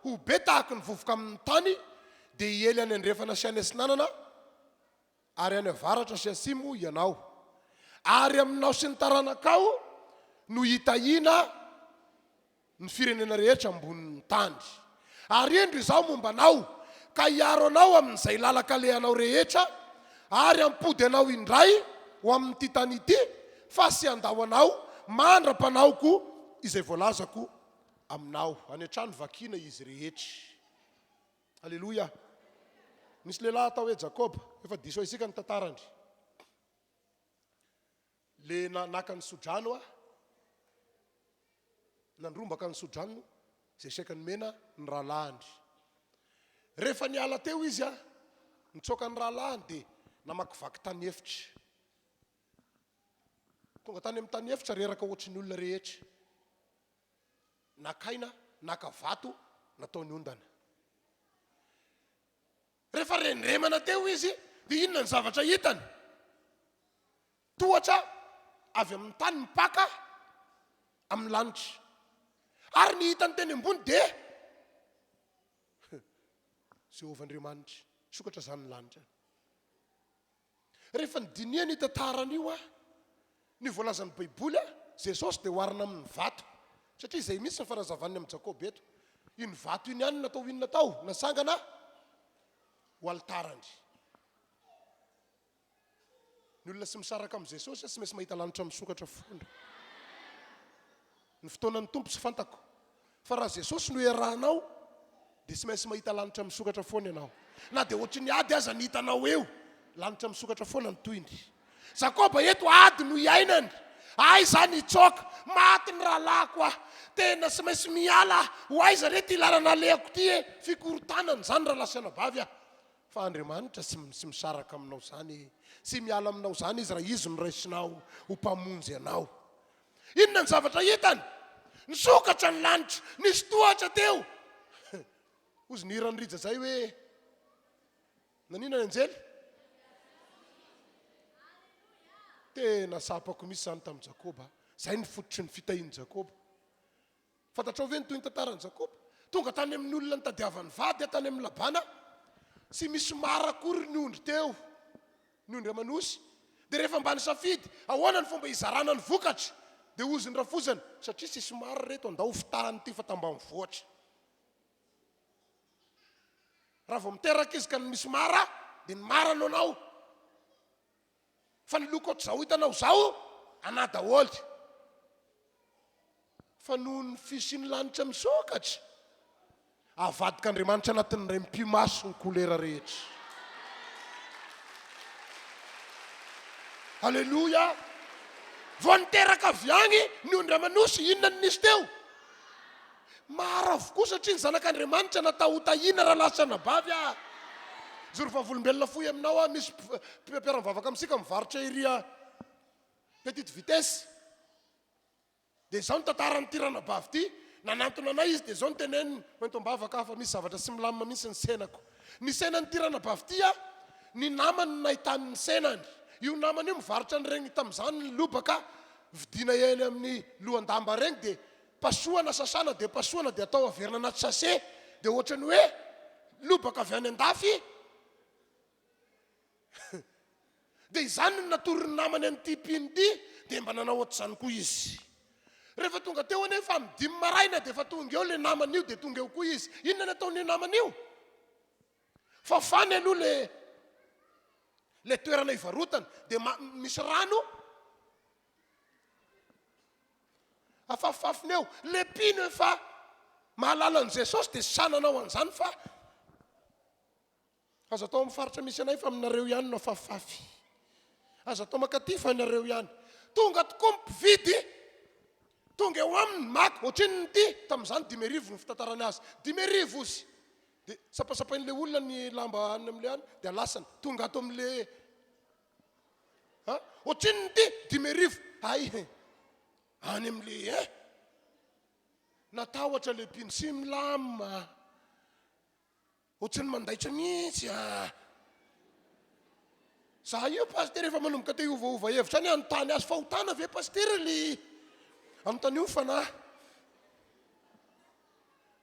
ho be tahaky ny vovoka amin' ny tany, dia hiely any andrefana sy any atsinanana ary any avaratra sy atsimo ianao. Ary aminao sy ny taranakao no hitahiana ny firenena rehetra ambonin'ny tany. Ary indro Izaho momba anao, ka hiaro anao amin'izay lalan-kalehanao rehetra, ary hampody anao indray ho amin'ity tany ity, fa tsy handao anao mandra-panaoko izay voalazako aminao. Any an-trano vakiana izy rehetra. Aleloia. Nisy lehilahy atao hoe Jakoba, efa diso isika ny tantarany. Le naka ny sodrano aho, nandrombaka ny sodrano izay saika nomena ny rahalahiny. Rehefa niala teo izy, nitsoaka ny rahalahiny dia namakivaky tany efitra. Tonga tany amin'ny tany efitra reraka ohatry ny olona rehetra. Nakaina, naka vato, nataony ondana. Rehefa rendremana teo izy dia inona ny zavatra hitany? Tohatra avy amin'ny tany mipaka amin'ny lanitra. Ary ny hitany teny ambony dia Jehovah Andriamanitra. Sokatra izany ny lanitra. Rehefa nodinihana io tantarana io, ny voalazan'ny Baiboly, Jesosy dia oharina amin'ny vato. Satria izay mihitsy ny fanazavany amin'i Jakoba eto. Iny vato iny ihany no natao inona tao? Nasangana ho alitarany. Ny olona tsy misaraka amin'i Jesosy tsy maintsy mahita lanitra misokatra foana. Ny fotoanan'ny Tompo tsy fantako. Fa raha Jesosy no iarahanao dia tsy maintsy mahita lanitra misokatra foana ianao. Na dia ohatry ny ady aza ny hitanao eo, lanitra misokatra foana ny tohiny. Jakoba eto ady no iainany. Aiza ny hitsoaka? Maty ny rahalahiko aho. Tena tsy maintsy miala aho. Ho aiza re ity lalana alehako ity e? Fikorontanana izany rahalahy sy anabavy a. Fa Andriamanitra tsy tsy misaraka aminao izany e. Tsy miala aminao izany Izy raha Izy no raisinao ho Mpamonjy anao. Inona ny zavatra hitany? Nisokatra ny lanitra, nisy tohatra teo. Hozy ny hiran'i Rija izay hoe, Naninona ny anjely? Tena tsapako mihitsy izany tamin'i Jakoba. Izay ny fototry ny fitahian'i Jakoba. Fantatrao ve ny tohin'ny tantaran'i Jakoba? Tonga tany amin'ny olona nitadiavany vady tany amin'i Labana. Tsy misy mara akory ny ondry teo, ny ondry aman'osy. Dia rehefa mba nisafidy, ahoana ny fomba hizarana ny vokatra? Dia hozy ny rafozany, satria tsisy mara ireto, andao hofitahana ity fa tambanivohitra. Raha vao miteraka izy ka ny misy mara, dia ny mara no anao. Fa ny loko ohatr'izao hitanao izao, anà daholo. Fa noho ny fisian'ny lanitra misokatra, avadik'Andriamanitra anatin'ny indray mipi-maso ny kolera rehetra. Aleloia! Vao niteraka avy agny ny ondry aman'osy, inona no nisy teo? Maro avokoa satria ny zanak'Andriamanitra natao ho tahiana rahalahy sy anabavy ah! Mijoro vavolombelona fohy aminao aho, misy mpiara-mivavaka amintsika mivarotra ery à petite vitesse. Dia izao ny tantaran'ity ranabavy ity, nanantona anay izy dia izao no teneniny, hoento am-bavaka aho fa misy zavatra tsy milamina mihitsy ny senako. Ny senan'ity ranabavy ity an, ny namany no nahitany ny senany. Io namany io mivarotra an'ireny tamin'izany ny lobaka vidiana eny amin'ny lohan-damba ireny dia pasohana sasana dia pasohana dia atao averina anaty sachet dia ohatran'ny hoe lobaka avy any an-dafy. Dia izany no natoron'ny namany an'ity mpino ity, dia mba nanao ohatr'izany koa izy. Rehefa tonga teo anefa amin'ny dimy maraina dia efa tonga eo ilay namany io, dia tonga eo koa izy. Inona no ataon'io namany io? Fafany aloha le le toerana ivarotana, dia misy rano afafafiny eo. Le mpino efa mahalala an'i Jesosy dia sahy nanao an'izany fa Aza atao amin'ny faritra misy anay fa aminareo ihany no afafafy. Aza atao mankaty fa ianareo ihany. Tonga tokoa ny mpividy, tonga eo aminy maka, ohatrinona ity? Tamin'izany 5000 ny fitantarany azy. 5000 ozy. Dia sapasapain'ilay olona ny lamba any amin'ilay any, dia alasany. Tonga ato amin'ilay ha? Ohatrinona ity? 5000. Hay, any amin'ilay eh. Natahotra ilay mpino, tsy milamina. Ohatran'ny mandaitra mihitsy ah. Za io pasitera efa manomboka te hiovaova hevitra any hanontany azy fahotana ve pasitera le anontanio ny fanahy.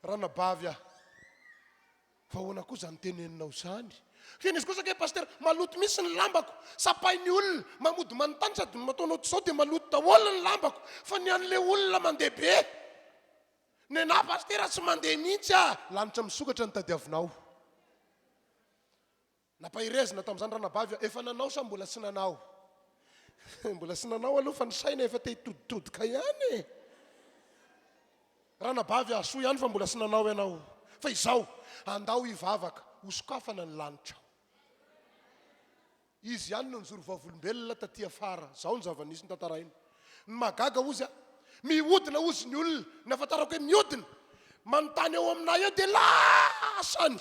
Ranabavy ah. Fa ahoana koa zany teneninao zany? Feno izy kosa kay pasitera, maloto mihitsy ny lambako, sapain'ny olona, mamody manontany sady mataonao tsy zao dia maloto daholo ny lambako, fa ny an'le olona mandeha be. Nenah pasitera tsy mandeha mihitsy ah! Lanitra misokatra ny tadiavinao. Nampaherezina tamin'izany ranabavy aho. Efa nanao sa mbola tsy nanao? Mbola tsy nanao aloha fa ny saina efa te hitoditodika ihany e! Ranabavy aho, soa ihany fa mbola tsy nanao ianao. Fa izao, andao hivavaka, hosokafana ny lanitrao. Izy ihany no nijoro vavolombelona taty afara. Zao ny zava-nisy notantarainy. Ny mahagaga hozy a, mihodina hozy ny olona, ny ahafantarako hoe mihodina, manontany eo aminay eo dia lasany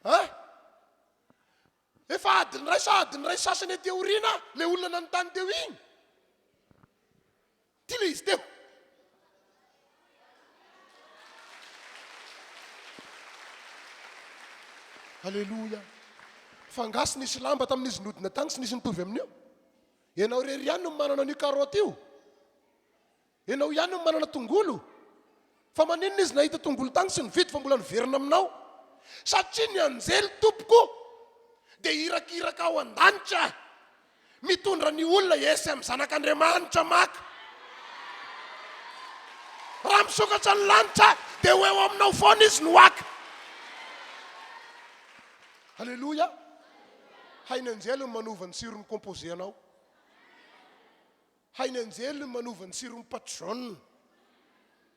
a! Efa adiny iray sa adiny iray sasany aty aoriana ilay olona nanontany teo iny. Ty le izy teo. Aleloia. Fa angaha tsy nisy lamba tamin'izy nihodina tany tsy nisy nitovy amin'io? Ianao irery ihany no manana an'io carotte io. Ianao ihany no manana tongolo. Fa maninona izy nahita tongolo tany tsy nividy fa mbola niverina aminao? Satria ny anjely tompoko dia irakiraka ao an-danitra. Mitondra ny olona etsy amin'ny Zanak'Andriamanitra maka. Raha misokatra ny lanitra dia ho eo aminao foana izy no haka. Aleloia. Hain'ny anjely ny manova ny tsiron'ny composé anao. Hain'ny anjely ny manova ny tsiron'ny pâte jaune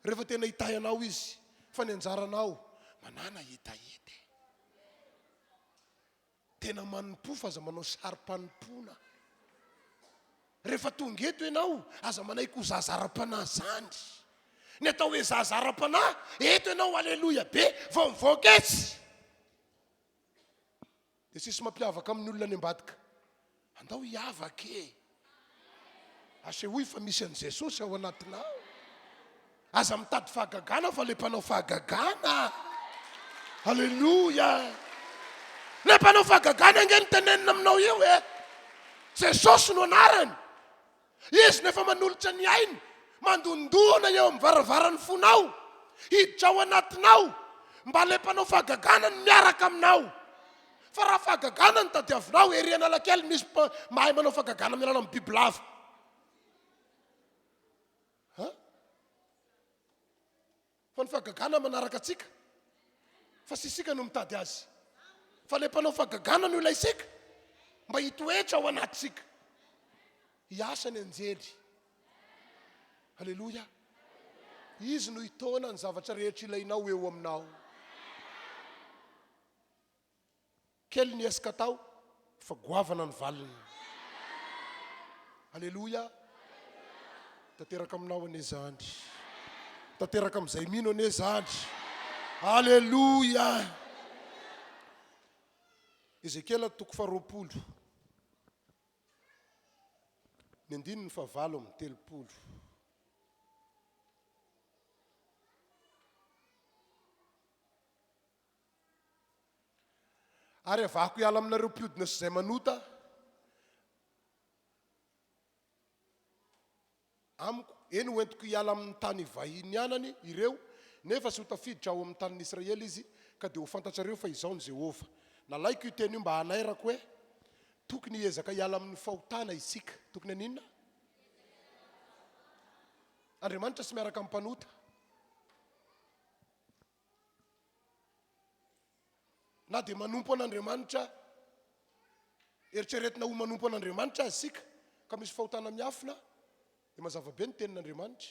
rehefa tena hitahy anao izy. Fa ny anjaranao, manàna hetaheta e. Tena manompoa fa aza manao sarim-panompoana. Rehefa tonga eto ianao, aza manaiky ho zaza ara-panahy zany. Ny atao hoe zaza ara-panahy, eto ianao aleloia be vao mivoaka etsy. Dia tsisy mampiavaka amin'ny olona any ambadika. Andao hiavaka e! Asehoy fa misy an'i Jesosy ao anatinao. Aza mitady fahagagana fa le mpanao fahagagana. Aleloia! Le mpanao fahagagana ange no tenenina aminao io e! Jesosy no anarany. Izy no efa manolotra ny ainy, mandondona eo amin'ny varavaran'ny fonao, hiditra ao anatinao, mba ilay mpanao fahagagana no miaraka aminao. Fa raha fahagagana no tadiavinao, ery Analakely misy mahay manao fahagagana amin'ny alalan'ny bibilava. Ha? Fa ny fahagagana manaraka antsika, fa tsy isika no mitady azy. Fa ilay mpanao fahagagana no ilaisika mba hitoetra ao anatintsika. Hiasa ny anjely. Aleloia. Izy no hitaona ny zavatra rehetra ilainao eo aminao. Kely ny ezaka atao fa goavana ny valiny. Aleloia! Tanteraka aminao anie izany. Tanteraka amin'izay mino anie izany. Aleloia! Ezekiela toko faharoapolo. Ny andininy fahavalo amby 30. Ary havahako hiala aminareo mpiodina sy izay manota amiko, eny, hoentiko hiala amin'ny tany ivahinianany ireo, nefa tsy ho tafiditra ao amin'ny tanin'ny Israely izy, ka dia ho fantatrareo fa Izaho no Jehovah. Nalaiko io teny io mba hanairako hoe tokony hiezaka hiala amin'ny fahotana isika. Tokony haninona? Andriamanitra tsy miaraka amin'ny mpanota. Na dia manompo an'Andriamanitra, eritreretina ho manompo an'Andriamanitra aza isika, ka misy fahotana miafina, dia mazava be ny tenin'Andriamanitra.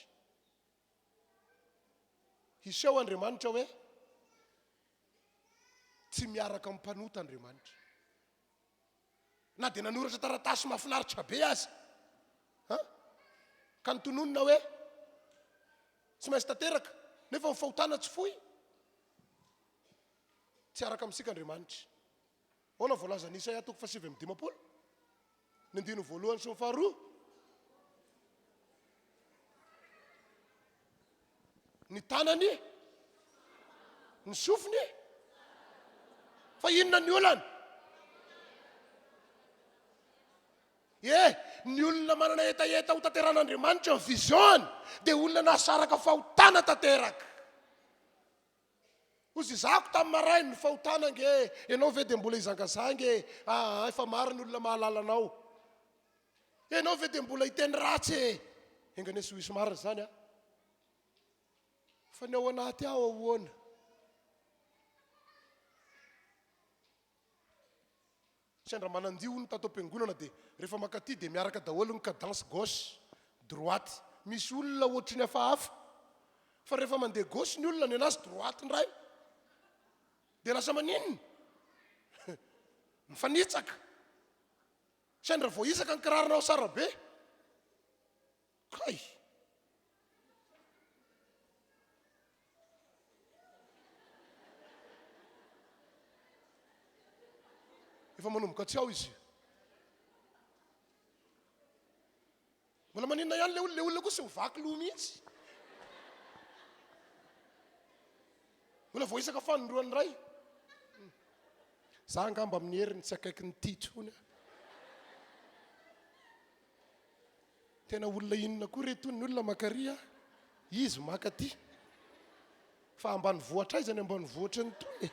Hiseho Andriamanitra hoe tsy miaraka amin'ny mpanota Andriamanitra. Na dia nanoratra taratasy mahafinaritra be aza, ha? Ka nitononina hoe tsy maintsy tanteraka, nefa ny fahotana tsy foy. Tsy araka amintsika Andriamanitra. Ahoana voalazan'i Isaia toko faha 59? Ny andininy voalohany sy ny faharoa. Ny tanany, ny sofiny. Fa inona ny olana? E, ny olona manana hetaheta ho tanteran'Andriamanitra ny vision-ny dia olona nahasaraka fahotana tanteraka. Hozy izahako tamin'ny maraina, ny fahotana ange e, ianao ve dia mbola hizangazanga e, aa efa maro ny olona mahalala anao. Ianao ve dia mbola hiteny ratsy e? Enga anie tsy ho hisy marina izany a. Fa ny ao anaty ao ahoana? Sendra manandia hono tato am-piangonana dia rehefa mankaty dia miaraka daholo ny cadence gauche, droite. Misy olona ohatry ny hafahafa fa rehefa mandeha gauche ny olona nenazy droite indray. Dia lasa maninona? Mifanitsaka. Sendra voahisaka ny kiraronao tsara be. Kay! Efa manomboka tsy ao izy. Mbola maninona ihany le olona, le olona koa tsy mivaky loha mihitsy. Mbola voaisaka fanindroany iray. Za angamba amin'ny heriny tsy akaikin'ny ity intsony aho. Tena olona inona koa re itony ny olona maka ary a? Izy maka aty. Fa ambanivohitra aiza ny ambanivohitry ny tony e?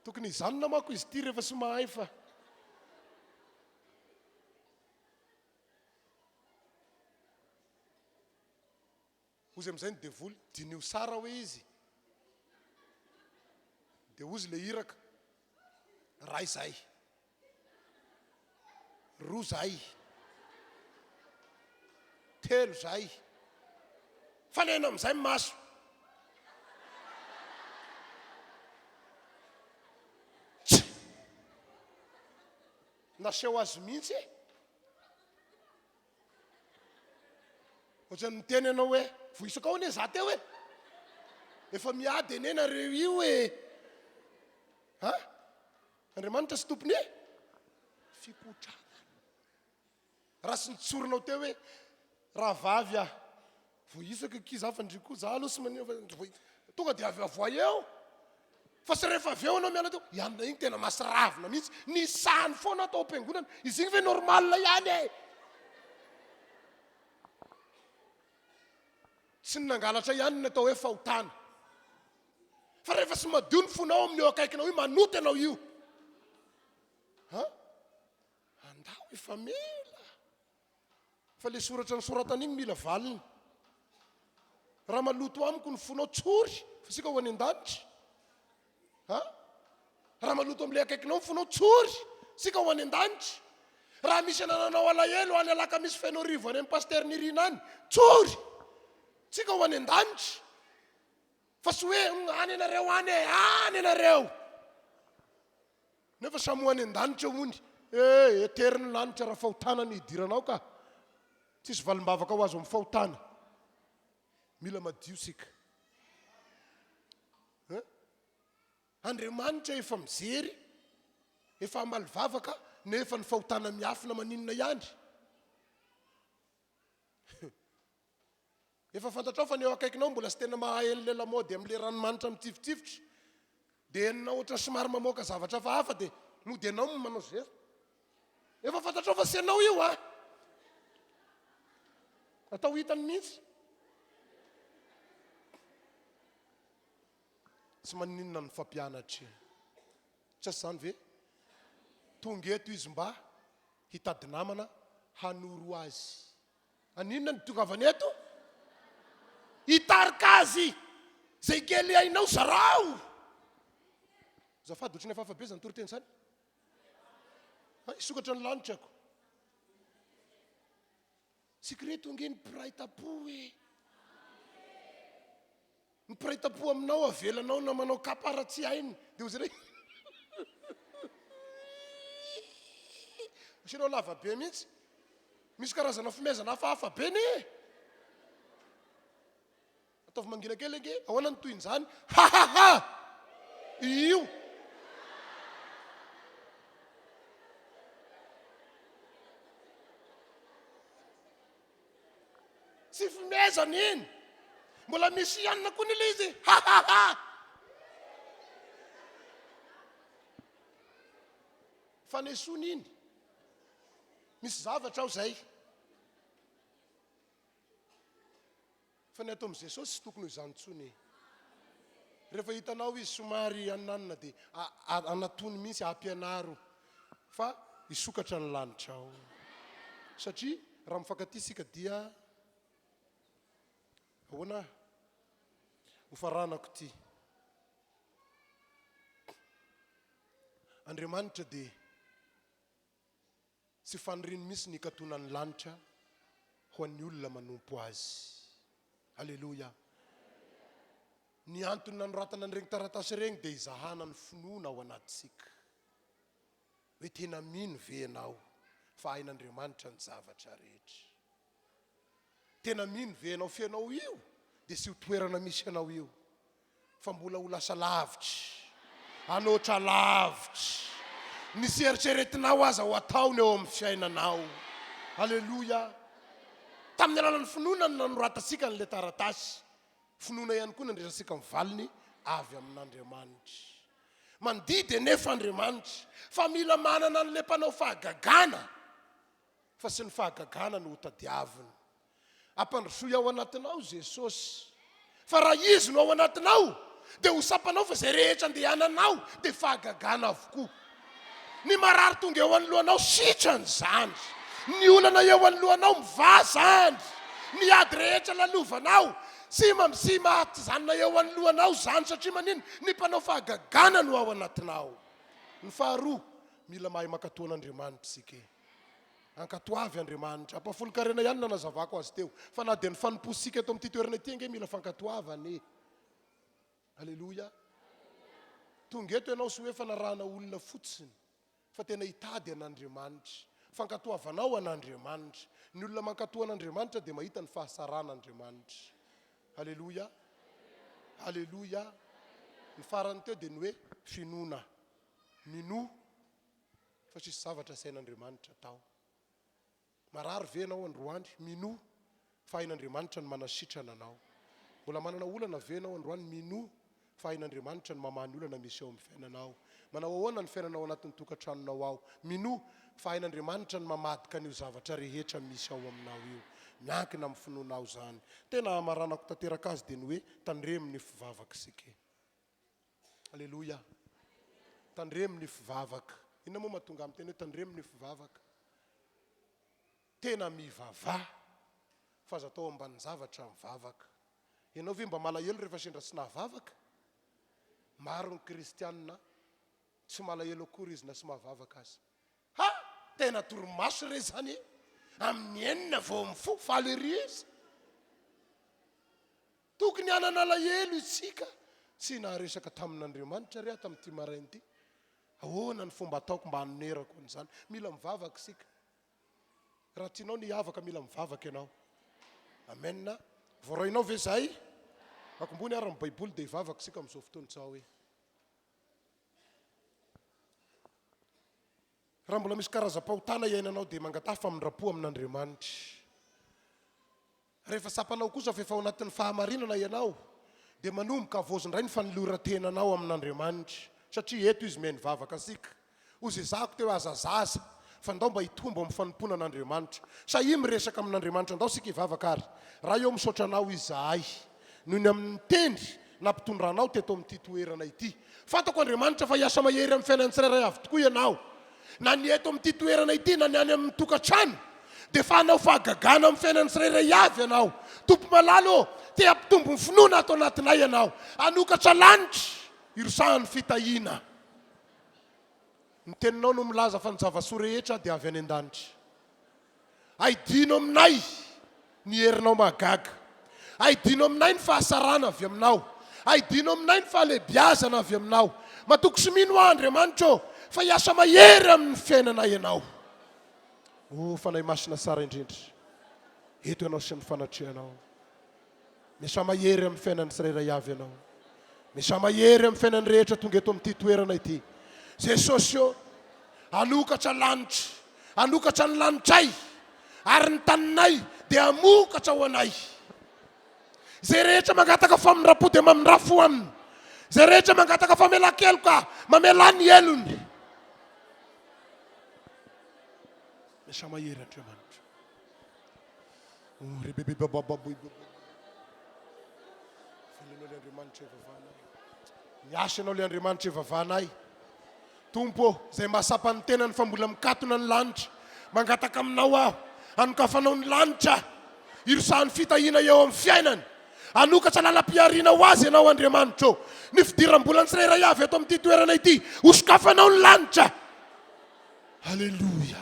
Tokony hizanona manko izy ity rehefa sy mahay fa. Hozy amin'izay ny devoly, diniho sara hoe izy. Dia hozy le iraka, ray zay, roa zay, telo zay, faneno amin'izay ny maso. Tsia! Naseho azy mihitsy e! Ohatran'ny miteny ianao hoe, voisaka ao anie za teo e! Efa miady anie nareo io e! Ha? Andriamanitra sy tompony e? Fikotrana. Raha sy nitsorinao teo hoe, rahavavy ah, voisaka akia za fa ndry koa za aloha sy manino fa tonga dia avy avoay eo. Fa sy rehefa avy eo ianao miala teo, i anona iny tena masiravina mihitsy, nisahany foana tao am-piangonana, izy iny ve normal ihany e? Tsy ny nangalatra ihany no atao hoe fahotana. Fa rehefa tsy madio ny fonao amin'ny eo akaikinao io, manota ianao io. Ha? Andao hifamela. Fa le soratra nosoratana iny mila valiny. Raha maloto amiko ny fonao tsory fa sika ho any an-danitra. Ha? Raha maloto amin'ilay akaikinao ny fonao tsory sika ho any an-danitra. Raha misy anananao alahelo any Alakamisy Fenoarivo any amin'ny Pasteur Nirina any tsory tsika ho any an-danitra. Fa tsy hoe any ianareo any e, any ianareo. Nefa samy ho any an-danitra hono. Eh, etery ny lanitra raha fahotana no hidiranao ka. Tsisy valim-bavaka ho azo amin'ny fahotana. Mila madio isika. Eh? Andriamanitra efa mijery, efa hamaly vavaka, nefa ny fahotana miafina maninona ihany? Efa fantatrao fa ny eo akaikinao mbola tsy tena mahay an'ilay lamaody amin'ilay ranomanitra mitsifotsifotra. Dia henonao ohatran'ny somary mamoaka zavatra hafahafa dia mody ianao no manao geste. Efa fantatrao fa tsy ianao io an! Atao hitany mihitsy. Tsy maninona ny fampianatra. Tsy asa izany ve? Tonga eto izy mba hitady namana hanoro azy. Haninona no tongavany eto? Hitarika azy! Izay kely hainao zarao! Azafady, ohatran'ny hafahafa be izany toriteny izany. Hay, hisokatra ny lanitra ko. Secret ange ny mpiray tampo e. Ny mpiray tampo aminao avelanao na manao kapa ara tsy hainy dia hozy indray asianao lava be mihitsy. Misy karazana fomezana hafahafa be ne. Ataovy mangina kely ange. Ahoana ny tohin'izany? Ha ha ha! Io. Tsy fimezana iny. Mbola misy ianona koa ny ilay izy. Ha ha ha! Fanesoana iny. Misy zavatra ao izay. Fa ny ato amin'i Jesosy tsy tokony ho izany intsony e. Rehefa hitanao izy somary ananona dia anatony mihitsy, ampianaro fa hisokatra ny lanitra ao. Satria raha mifankatia isika dia ahoana? Hofaranako ity. Andriamanitra dia Tsy faniriany mihitsy ny hikatonan'ny lanitra ho an'ny olona manompo Azy. Aleloia! Ny antony nanoratana an'ireny taratasy ireny dia hizahana ny finoana ao anatintsika. Hoe tena mino ve ianao fa hain'Andriamanitra ny zavatra rehetra? Tena mino ve ianao fa ianao io dia tsy io toerana misy anao io fa mbola ho lasa lavitra, hanoatra lavitra ny tsy eritreretinao aza ho ataony eo amin'ny fiainanao. Aleloia! Tamin'ny alalan'ny finoana no nanoratantsika an'ilay taratasy. Finoana ihany koa nandresantsika ny valiny avy amin'Andriamanitra. Mandidy anefa Andriamanitra fa mila manana an'ilay mpanao fahagagana fa tsy ny fahagagana no hotadiaviny. Ampandrosoy ao anatinao Jesosy, fa raha Izy no ao anatinao, Dia ho tsapanao fa izay rehetra andehananao dia fahagagana avokoa. Ny marary tonga eo anoloanao sitrana izany. Ny olana eo anoloanao mivaha izany. Ny ady rehetra lalovanao tsy tsy mahatizanona eo anoloanao izany satria manino? Ny mpanao fahagagana no ao anatinao. Ny faharoa, mila mahay mankatò an'Andriamanitra isika e. Ankatoavy Andriamanitra. Ampahafolon-karena ihany no nanazavako azy teo. Fa na dia ny fanompoantsika eto amin'ity toerana ity ange mila fankatoavana e. Aleloia. Tonga eto ianao sy hoe fanarahana olona fotsiny, fa tena hitady an'Andriamanitra. Fankatoavanao an'Andriamanitra. Ny olona mankatoa an'Andriamanitra dia mahita ny fahasaran'Andriamanitra. Aleloia. Aleloia. Ny farany teo dia ny hoe finoana. Minoa fa tsisy zavatra asain'Andriamanitra atao. Marary ve ianao androany? Minoa fa hain'Andriamanitra ny manasitrana anao. Mbola manana olana ve ianao androany? Minoa fa hain'Andriamanitra ny mamaha ny olana misy eo amin'ny fiainanao. Manao ahoana ny fiainana ao anatin'ny tokantranonao ao? Minoa fa hain'Andriamanitra ny mamadika an'io zavatra rehetra misy ao aminao io. Miankina amin'ny finoanao izany. Tena hamaranako tanteraka azy dia ny hoe tandremo ny fivavaka isika e. Aleloia. Tandremo ny fivavaka. Inona moa mahatonga ahy miteny hoe tandremo ny fivavaka? Tena mivavaha fa aza atao ambanin-javatra mivavaka. Ianao ve mba malahelo rehefa sendra tsy nahavavaka? Maro ny kristianina tsy malahelo akory izy na tsy mahavavaka aza. Ha! Tena torimaso re zany e! Amin'ny enina vao mifoha, faly ery izy. Tokony hanana alahelo isika tsy naharesaka tamin'Andriamanitra re aho tamin'ity maraina ity. Ahoana ny fomba ataoko mba hanonerako an'izany? Mila mivavaka isika. Raha tianao ny hiavaka, mila mivavaka ianao. Amen. Voarainao ve izay? Akombony ary ny Baiboly dia hivavaka isika amin'izao fotoana izao hoe. Raha mbola misy karazam-pahotana iainanao dia mangataha famindram-po amin'Andriamanitra. Rehefa tsapanao kosa fa efa ao anatin'ny fahamarinana ianao, dia manomboka havaozy indray ny fanoloran-tenanao amin'Andriamanitra, satria eto Izy mihaino vavaka antsika. Hozy ezahako teo aza zaza, fa ndao mba hitombo amin'ny fanompoana an'Andriamanitra. Sahia miresaka amin'Andriamanitra, ndao isika hivavaka ary. Ray ô, misaotra Anao izahay, noho ny amin'ny teny nampitondranao teto amin'ity toerana ity. Fantako Andriamanitra fa hiasa mahery amin'ny fiainan'ny tsirairay avy tokoa Ianao. Na ny eto amin'ity toerana ity na ny any amin'ny tokantrano dia efa hanao fahagagana amin'ny fiainan'ny tsirairay avy Ianao. Tompo malala ô, te hampitombo ny finoana ato anatinay Ianao. Hanokatra lanitra hirosahan'ny fitahiana. Ny teninao no milaza fa ny zava-soa rehetra dia avy any an-danitra. Aidino aminay ny herinao mahagaga. Aidino aminay ny fahasarana avy aminao. Aidino aminay ny fahalehibiazana avy aminao. Matoky sy mino aho, Andriamanitra ô, fa hiasa mahery amin'ny fiainanay Ianao. O Fanahy Masina tsara indrindra, eto Ianao sy ny fanatrehanao. Miasà mahery amin'ny fiainan'ny tsirairay avy Ianao. Miasà mahery amin'ny fiainan'ny rehetra tonga eto amin'ity toerana ity. Jesosy ô, hanokatra lanitra, hanokatra ny lanitray, ary ny taninay dia hamokatra ho anay. Izay rehetra mangataka famindram-po dia mamindrà fo aminy. Izay rehetra mangataka famelan-keloka, mamelà ny helony. Miasà mahery Andriamanitra. Velona ilay Andriamanitra ivavahanay. Miasa ianao ilay Andriamanitra ivavahanay. Tompo ô, izay mahatsapa ny tenany fa mbola mikatona ny lanitra, mangataka aminao aho, hanokafanao ny lanitra, hirosahan'ny fitahiana eo amin'ny fiainany. Hanokatra lalam-pihariana ho azy ianao Andriamanitra ô. Ny fidiram-bolan'ny tsirairay avy eto amin'ity toerana ity, hosokafanao ny lanitra. Aleloia.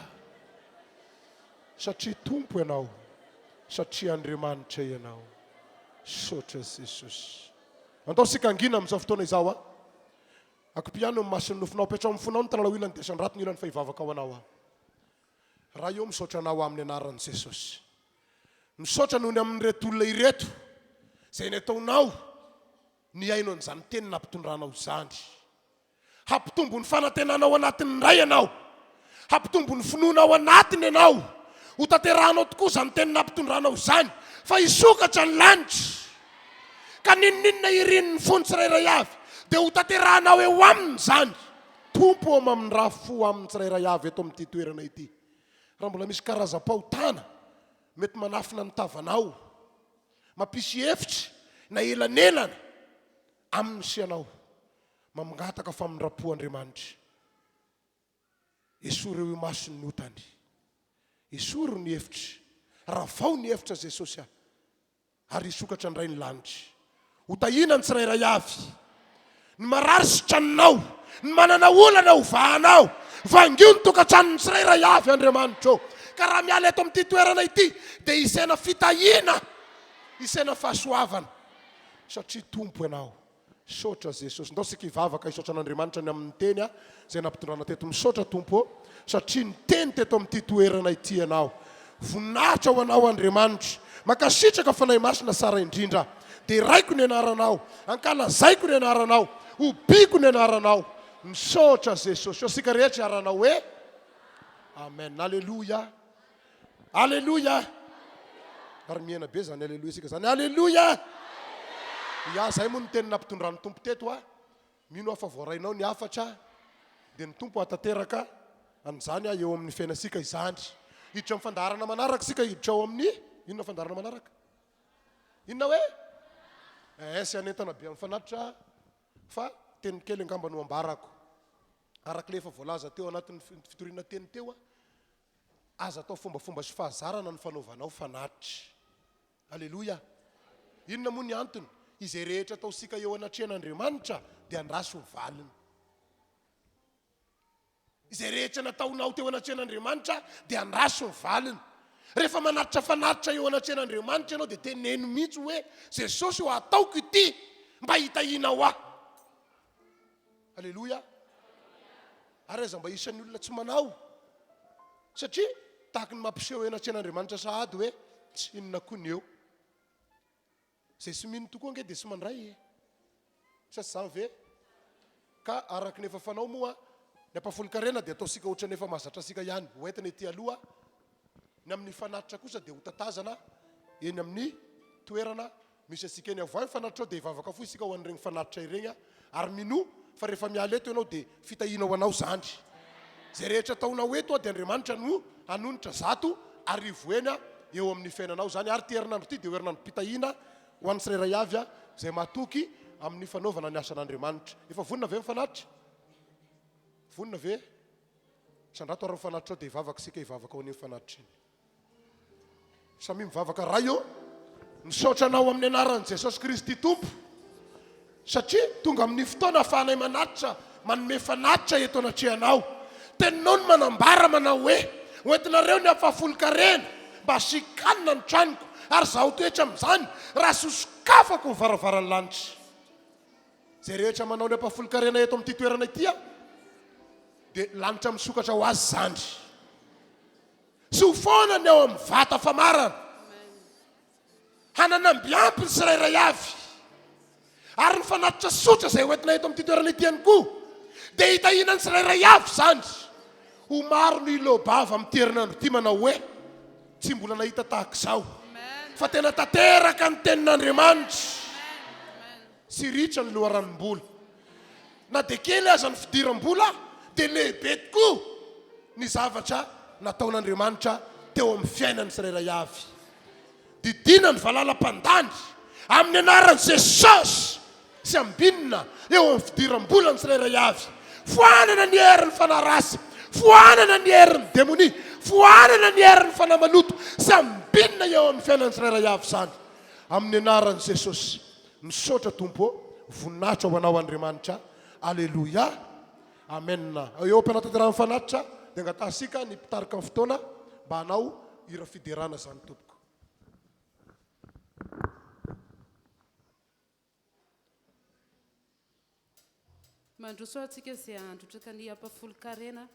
Satria Tompo Ianao, satria Andriamanitra Ianao. Misaotra Jesosy. Andao isika hangina amin'izao fotoana izao a. Akipihano ny mason'ny nofinao, apetraho amin'ny fonao ny tananao ilany dia sandrato ny ilany fa hivavaka ho anao aho. Ray ô, misaotra Anao aho amin'ny anaran'i Jesosy. Misaotra noho ny amin'ireto olona ireto izay nataonao nihaino an'izany teny nampitondranao izany. Hampitombo ny fanantenana ao anatiny indray ianao. Hampitombo ny finoana ao anatiny ianao. Ho tanterahanao tokoa izany teny nampitondranao izany, fa hisokatra ny lanitra. Ka n'inon'inona irin'ny fony tsirairay avy, dia ho tanterahanao eo aminy izany. Tompo ô, mamindrà fo aminy tsirairay avy eto amin'ity toerana ity. Raha mbola misy karazam-pahotana mety manafina ny tavanao, mampisy efitra na elanelana. Aminy sy ianao. Mangataka famindram-po Andriamanitra. Esory eo imasony ny otany. Esory ny efitra. Ravao ny efitra Jesosy a. Ary hisokatra indray ny lanitra. Ho tahiana ny tsirairay avy. Ny marary sitraninao. Ny manana olana ho vahanao. Vangio ny tokantranon'ny tsirairay avy Andriamanitra ô. Ka raha miala eto amin'ity toerana ity dia hisena fitahiana, hisena fahasoavana. Satria Tompo Ianao. Misaotra Jesosy. Ndao isika hivavaka hisaotra an'Andriamanitra ny amin'ny teny izay nampitondrana teto. Misaotra Tompo ô, satria niteny teto amin'ity toerana ity Ianao. Voninahitra ho Anao Andriamanitra. Mankasitraka Fanahy Masina tsara indrindra. Deraiko ny anaranao. Ankalazaiko ny anaranao. Hobiko ny anaranao. Misaotra Jesosy. Eo isika rehetra hiaranao hoe Amen. Aleloia. Aleloia! Ary mihena be zany aleloia sika zany. Aleloia! Ya, zay moa ny teny nampitondran'ny Tompo teto a. Mino aho fa voarainao ny hafatra, dia ny Tompo hahatanteraka an'izany eo amin'ny fiainantsika izany. Hiditra amin'ny fandaharana manaraka isika, hiditra ao amin'ny inona fandaharana manaraka? Inona hoe? Eh, sy hanentana be amin'ny fanatitra fa teny kely angamba no ambarako. Araka ilay efa voalaza teo anatin'ny fitoriana teny teo, Aza atao fombafomba sy fahazarana ny fanaovanao fanatitra. Aleloia! Inona moa ny antony? Izay rehetra ataontsika eo anatrehan'Andriamanitra dia andraso ny valiny. Izay rehetra nataonao teo anatrehan'Andriamanitra dia andraso ny valiny. Rehefa manatitra fanatitra eo anatrehan'Andriamanitra ianao dia teneno mihitsy hoe, Jesosy ô, ataoko ity mba hitahianao ahy. Aleloia! Ary aza mba isan'ny olona tsy manao, satria tahaky ny mampiseho eo anatrehan'Andriamanitra sahady hoe tsy inona koa ny eo. Izay tsy mino tokoa ange dia tsy mandray e! Sa tsy izany ve? Ka araka ny efa fanao moa, ny ampahafolon-karena dia ataontsika ohatran'ny efa mahazatra antsika ihany, ho entina ety aloha, ny amin'ny fanatitra kosa dia ho tatazana eny amin'ny toerana Misy antsika eny avoahy ny fanatitra ao dia hivavaka foa isika ho an'iregny fanatitra iregny ary minoa fa rehefa miala eto ianao dia fitahiana ho anao zany. Zay rehetra ataonao eto dia Andriamanitra no hanonitra 100 heny eo amin'ny fiainanao zany ary ity herinandro ity dia ho herinandrom-pitahiana ho an'ny tsirairay avy zay matoky amin'ny fanaovana ny asan'Andriamanitra. Efa vonona ve ny fanatitra? Vonona ve? Sandrato ary ny fanatitra ao dia hivavaka isika hivavaka ho an'iny fanatitra iny. Samia mivavaka Ray ô, misaotra Anao amin'ny anaran'i Jesosy Kristy Tompo satria tonga amin'ny fotoana ahafahanay manatitra, manome fanatitra eto anatrehanao. Teninao no manambara manao hoe, Hoentinareo ny ampahafolon-karena mba hasian-kanina ny tranoko, ary izaho toetra amin'izany raha tsy hosokafako ny varavaran'ny lanitra. Izay rehetra manao ny ampahafolon-karena eto amin'ity toerana ity dia lanitra misokatra ho azy izany. Tsy ho foana ny ao amin'ny vata famarana. Hanana amby ampy ny tsirairay avy. Ary ny fanatitra sotra izay hoentina eto amin'ity toerana ity ihany koa dia hitahiana ny tsirairay avy izany. Ho maro no hiloa-bava amin'ity herinandro ity manao hoe, Tsy mbola nahita tahaka izao. Fa tena tanteraka ny tenin'Andriamanitra. Tsy ritra ny loharanom-bola. Na dia kely aza ny fidiram-bola dia lehibe tokoa ny zavatra nataon'Andriamanitra teo amin'ny fiainan'ny tsirairay avy. Didiana ny valala-mpandany amin'ny anaran'i Jesosy sy ambinina eo amin'ny fidiram-bolan'ny tsirairay avy. Foanana ny herin'ny fanahy ratsy, foanana ny herin'ny demonia, foanana ny herin'ny fanahy maloto sy ambinina eo amin'ny fiainan'ny tsirairay avy izany amin'ny anaran'i Jesosy. Misaotra Tompo ô, voninahitra ho Anao Andriamanitra, Aleloia, Amen. Eo am-panatanterahana ny fanatitra dia angatahantsika ny mpitarika ny fotoana mba hanao hira fiderana izany tompoko. Mandroso antsika izay handrotraka ny ampahafolon-karena.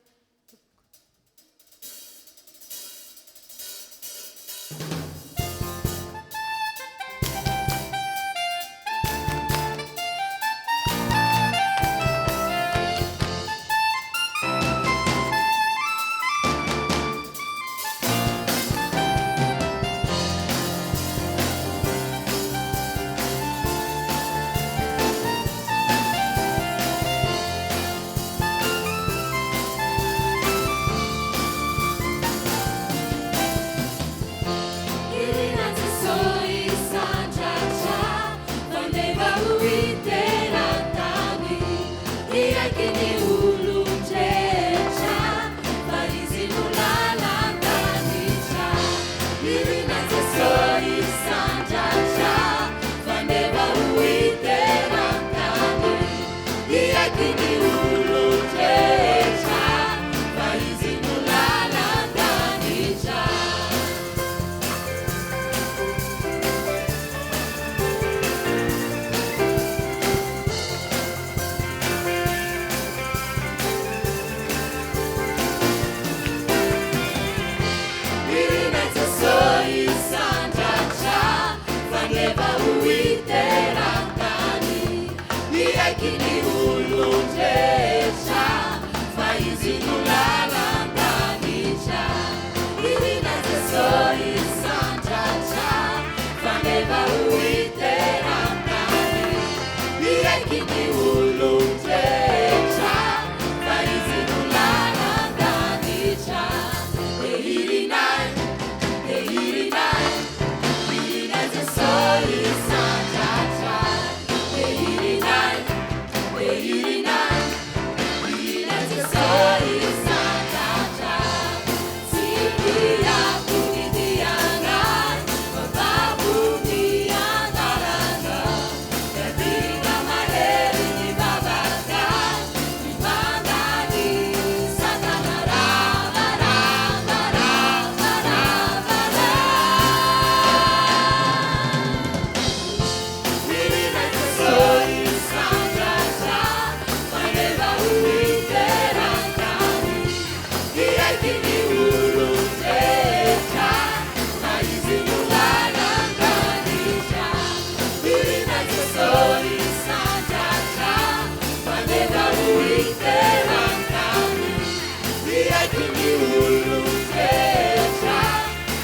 olon-drehetra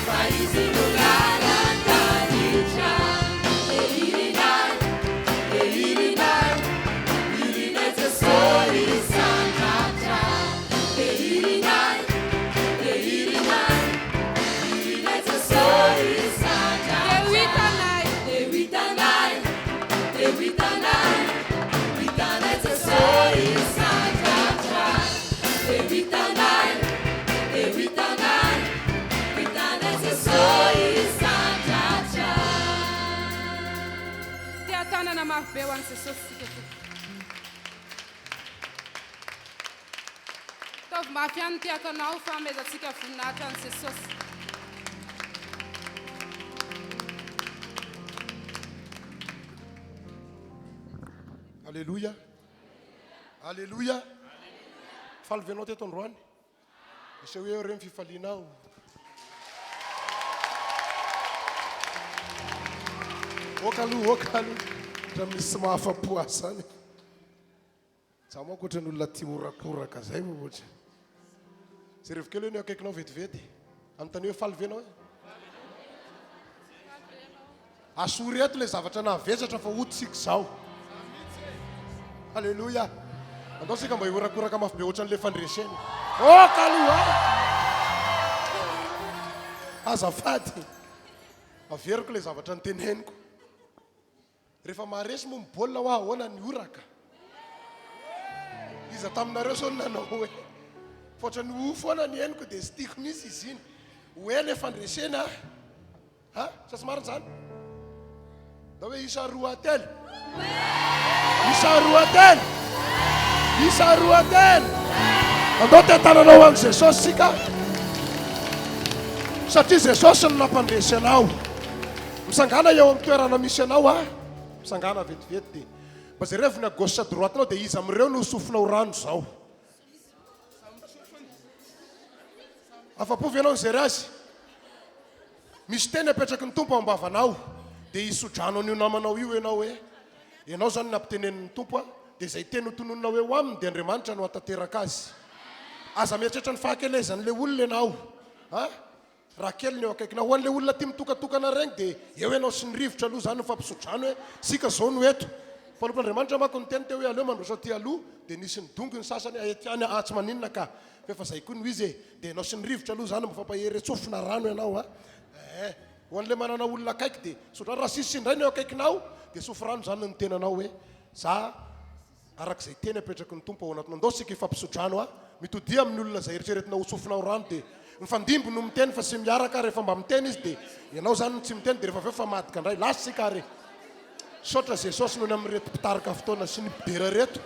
fa Izy no lalan-danitra. Dia irinay, dia irinay, irinay Jesosy hisandratra. Dia irinay, dia irinay, irinay Jesosy hisandratra. Dia ho hitanay. Dia ho hitanay, dia ho hitanay, ho hitanay Jesosy hisandratra. Dia ho hitanay, dia ho hitanay, ho hitanay Jesosy hisandratra. Teha-tanana mafy be ho an'i Jesosy isika tompoko. Ataovy mafy ihany ny tehakanao fa amezantsika voninahitra an'i Jesosy. Aleloia. Aleloia. Faly ve ianao teto androany? Asehoy eo re ny fifalianao. Oka aloha, oka aloha. Raha misy tsy mahafa-po azy zany. Za manko ohatran'ny olona tia horakoraka zay moa ohatra. Jerevo kely hoe ny eo akaikinao vetivety. Anontanio hoe faly ve ianao e? Asory eto ilay zavatra nahavesatra fa ho tsika izao. Aleloia. Andao tsika mba hihorakoraka mafy be ohatran'ilay fandresena. Oh kaloha! Azafady. Averiko ilay zavatra noteneniko. Rehefa maharesy moa ny baolina hoa ahoana ny horaka? Iza taminareo zao no nanao hoe? Fa ohatran'ny ho foana ny henoko dia tsy tiako mihitsy izy iny. Hoe le fandresena a! Sa tsy marina izany? Ndao hoe isa roa telo. Isa roa telo. Isa roa telo. Andao te tananao ho an'i Jesosy tsika. Satria Jesosy no nampandresy anao. Misangana eo amin'ny toerana misy anao a. Misangana vetivety dia mba jerevo ny à gauche sy à droite nao dia iza amin'ireo no sofinao rano izao. Afa-po ve ianao nijery azy? Misy teny apetraky ny Tompo ao am-bavanao dia hisodrano an'io namanao io ianao hoe ianao izany no nampitenenin'ny Tompo a, dia izay teny hotononinao eo aminy dia Andriamanitra no hahatanteraka azy. Aza mieritreritra ny fahakelezan'ilay olona ianao a. Raha kely ny eo akaikinao. Ho an'ilay olona tia mitokatokana regny dia eo ianao sy ny rivotra aloha zany mifampisodrano hoe isika zao no eto. Mpanompon'Andriamanitra manko niteny teo hoe aleo mandroso aty aloha dia nisy nidongy ny sasany hoe ety ihany aa tsy maninona ka fa efa zay koa no izy e. Dia ianao sy ny rivotra aloha zany mifampahery hoe tsofina rano ianao a. Eh. Ho an'ilay manana olona akaiky dia sodrano. Raha sisy indray ny eo akaikinao dia tsofy rano zany ny tenanao hoe za Araka izay teny apetraky ny Tompo ao anatinao. Ndao isika hifampisodrano a! Mitodia amin'ny olona izay eritreretinao ho tsofinao rano dia mifandimby no miteny fa tsy miaraka, rehefa mba miteny izy dia ianao izany no tsy miteny dia rehefa avy eo mifamadika indray. Lasa isika ary. Misaotra Jesosy noho ny amin'ireto mpitarika fotoana sy ny mpidera ireto.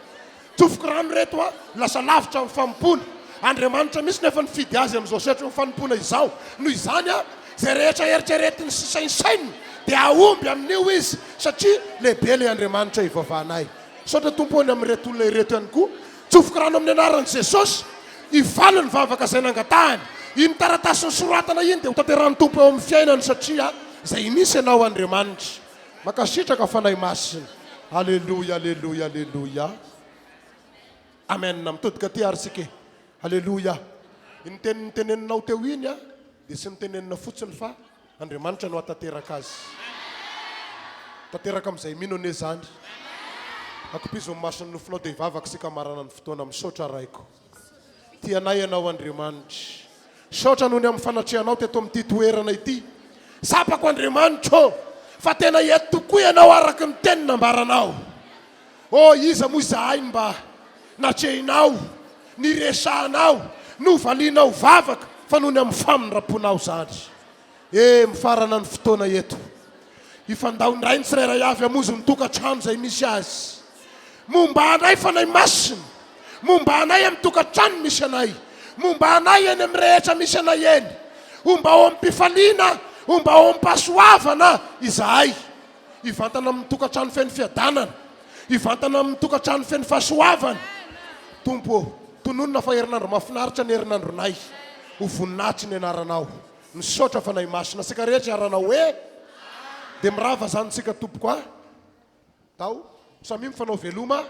Tsofiko rano ireto a! Lasa lavitra amin'ny fanompoana. Andriamanitra mihitsy no efa nifidy azy amin'izao sehatry ny fanompoana izao. Noho izany a, izay rehetra eritreretiny sy sainsaininy dia hahomby amin'io izy satria lehibe ilay Andriamanitra ivavahanay. Misaotra Tompo ô ny amin'ireto olona ireto ihany koa. Tsofiko rano amin'ny anaran'i Jesosy. Hivaly ny vavaka izay nangatahany. Iny taratasy nosoratana iny dia ho tanterahan'ny Tompo eo amin'ny fiainany satria izay misy Ianao Andriamanitra. Mankasitraka Fanahy Masina. Aleloia aleloia aleloia. Amen. Mitodika aty ary tsika e. Aleloia. Iny teny noteneninao teo iny a dia tsy notenenina fotsiny fa Andriamanitra no hahatanteraka azy. Tanteraka amin'izay mino anie izany. Akopizo ny mason'ny nofinao dia hivavaka isika hamarana ny fotoana. Misaotra Raiko. Tia anay Ianao Andriamanitra. Misaotra noho ny amin'ny fanatrehanao teto amin'ity toerana ity. Tsapako Andriamanitra ô, fa tena eto tokoa Ianao araka ny teny nambaranao. Ô, iza moa izahay no mba natrehinao, niresahanao, novalianao vavaka, fa noho ny amin'ny famindram-ponao izany. E, mifarana ny fotoana eto. Hifandao indray ny tsirairay avy hamonjy ny tokantrano izay misy azy. Momba anay Fanahy Masina, momba anay amin'ny tokantrano misy anay, momba anay eny amin'ny rehetra misy anay eny. Homba ao amim-pifaliana, homba ao amim-pahasoavana izahay. Hivantana amin'ny tokantrano feno fiadanana, hivantana amin'ny tokantrano feno fahasoavana. Tompo ô, tononina fa herinandro mahafinaritra ny herinandronay. Ho voninahitry ny anaranao. Misaotra Fanahy Masina. Tsika rehetra hiaranao hoe dia mirava zany tsika tompoko a. Tao, samia mifanao veloma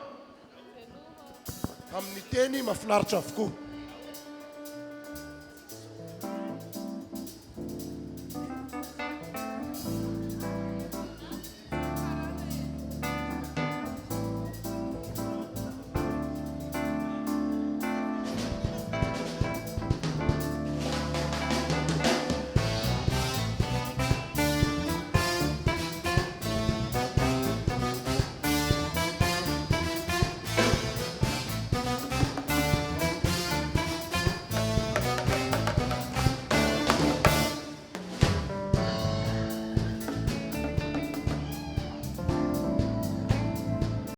amin'ny teny mahafinaritra avokoa.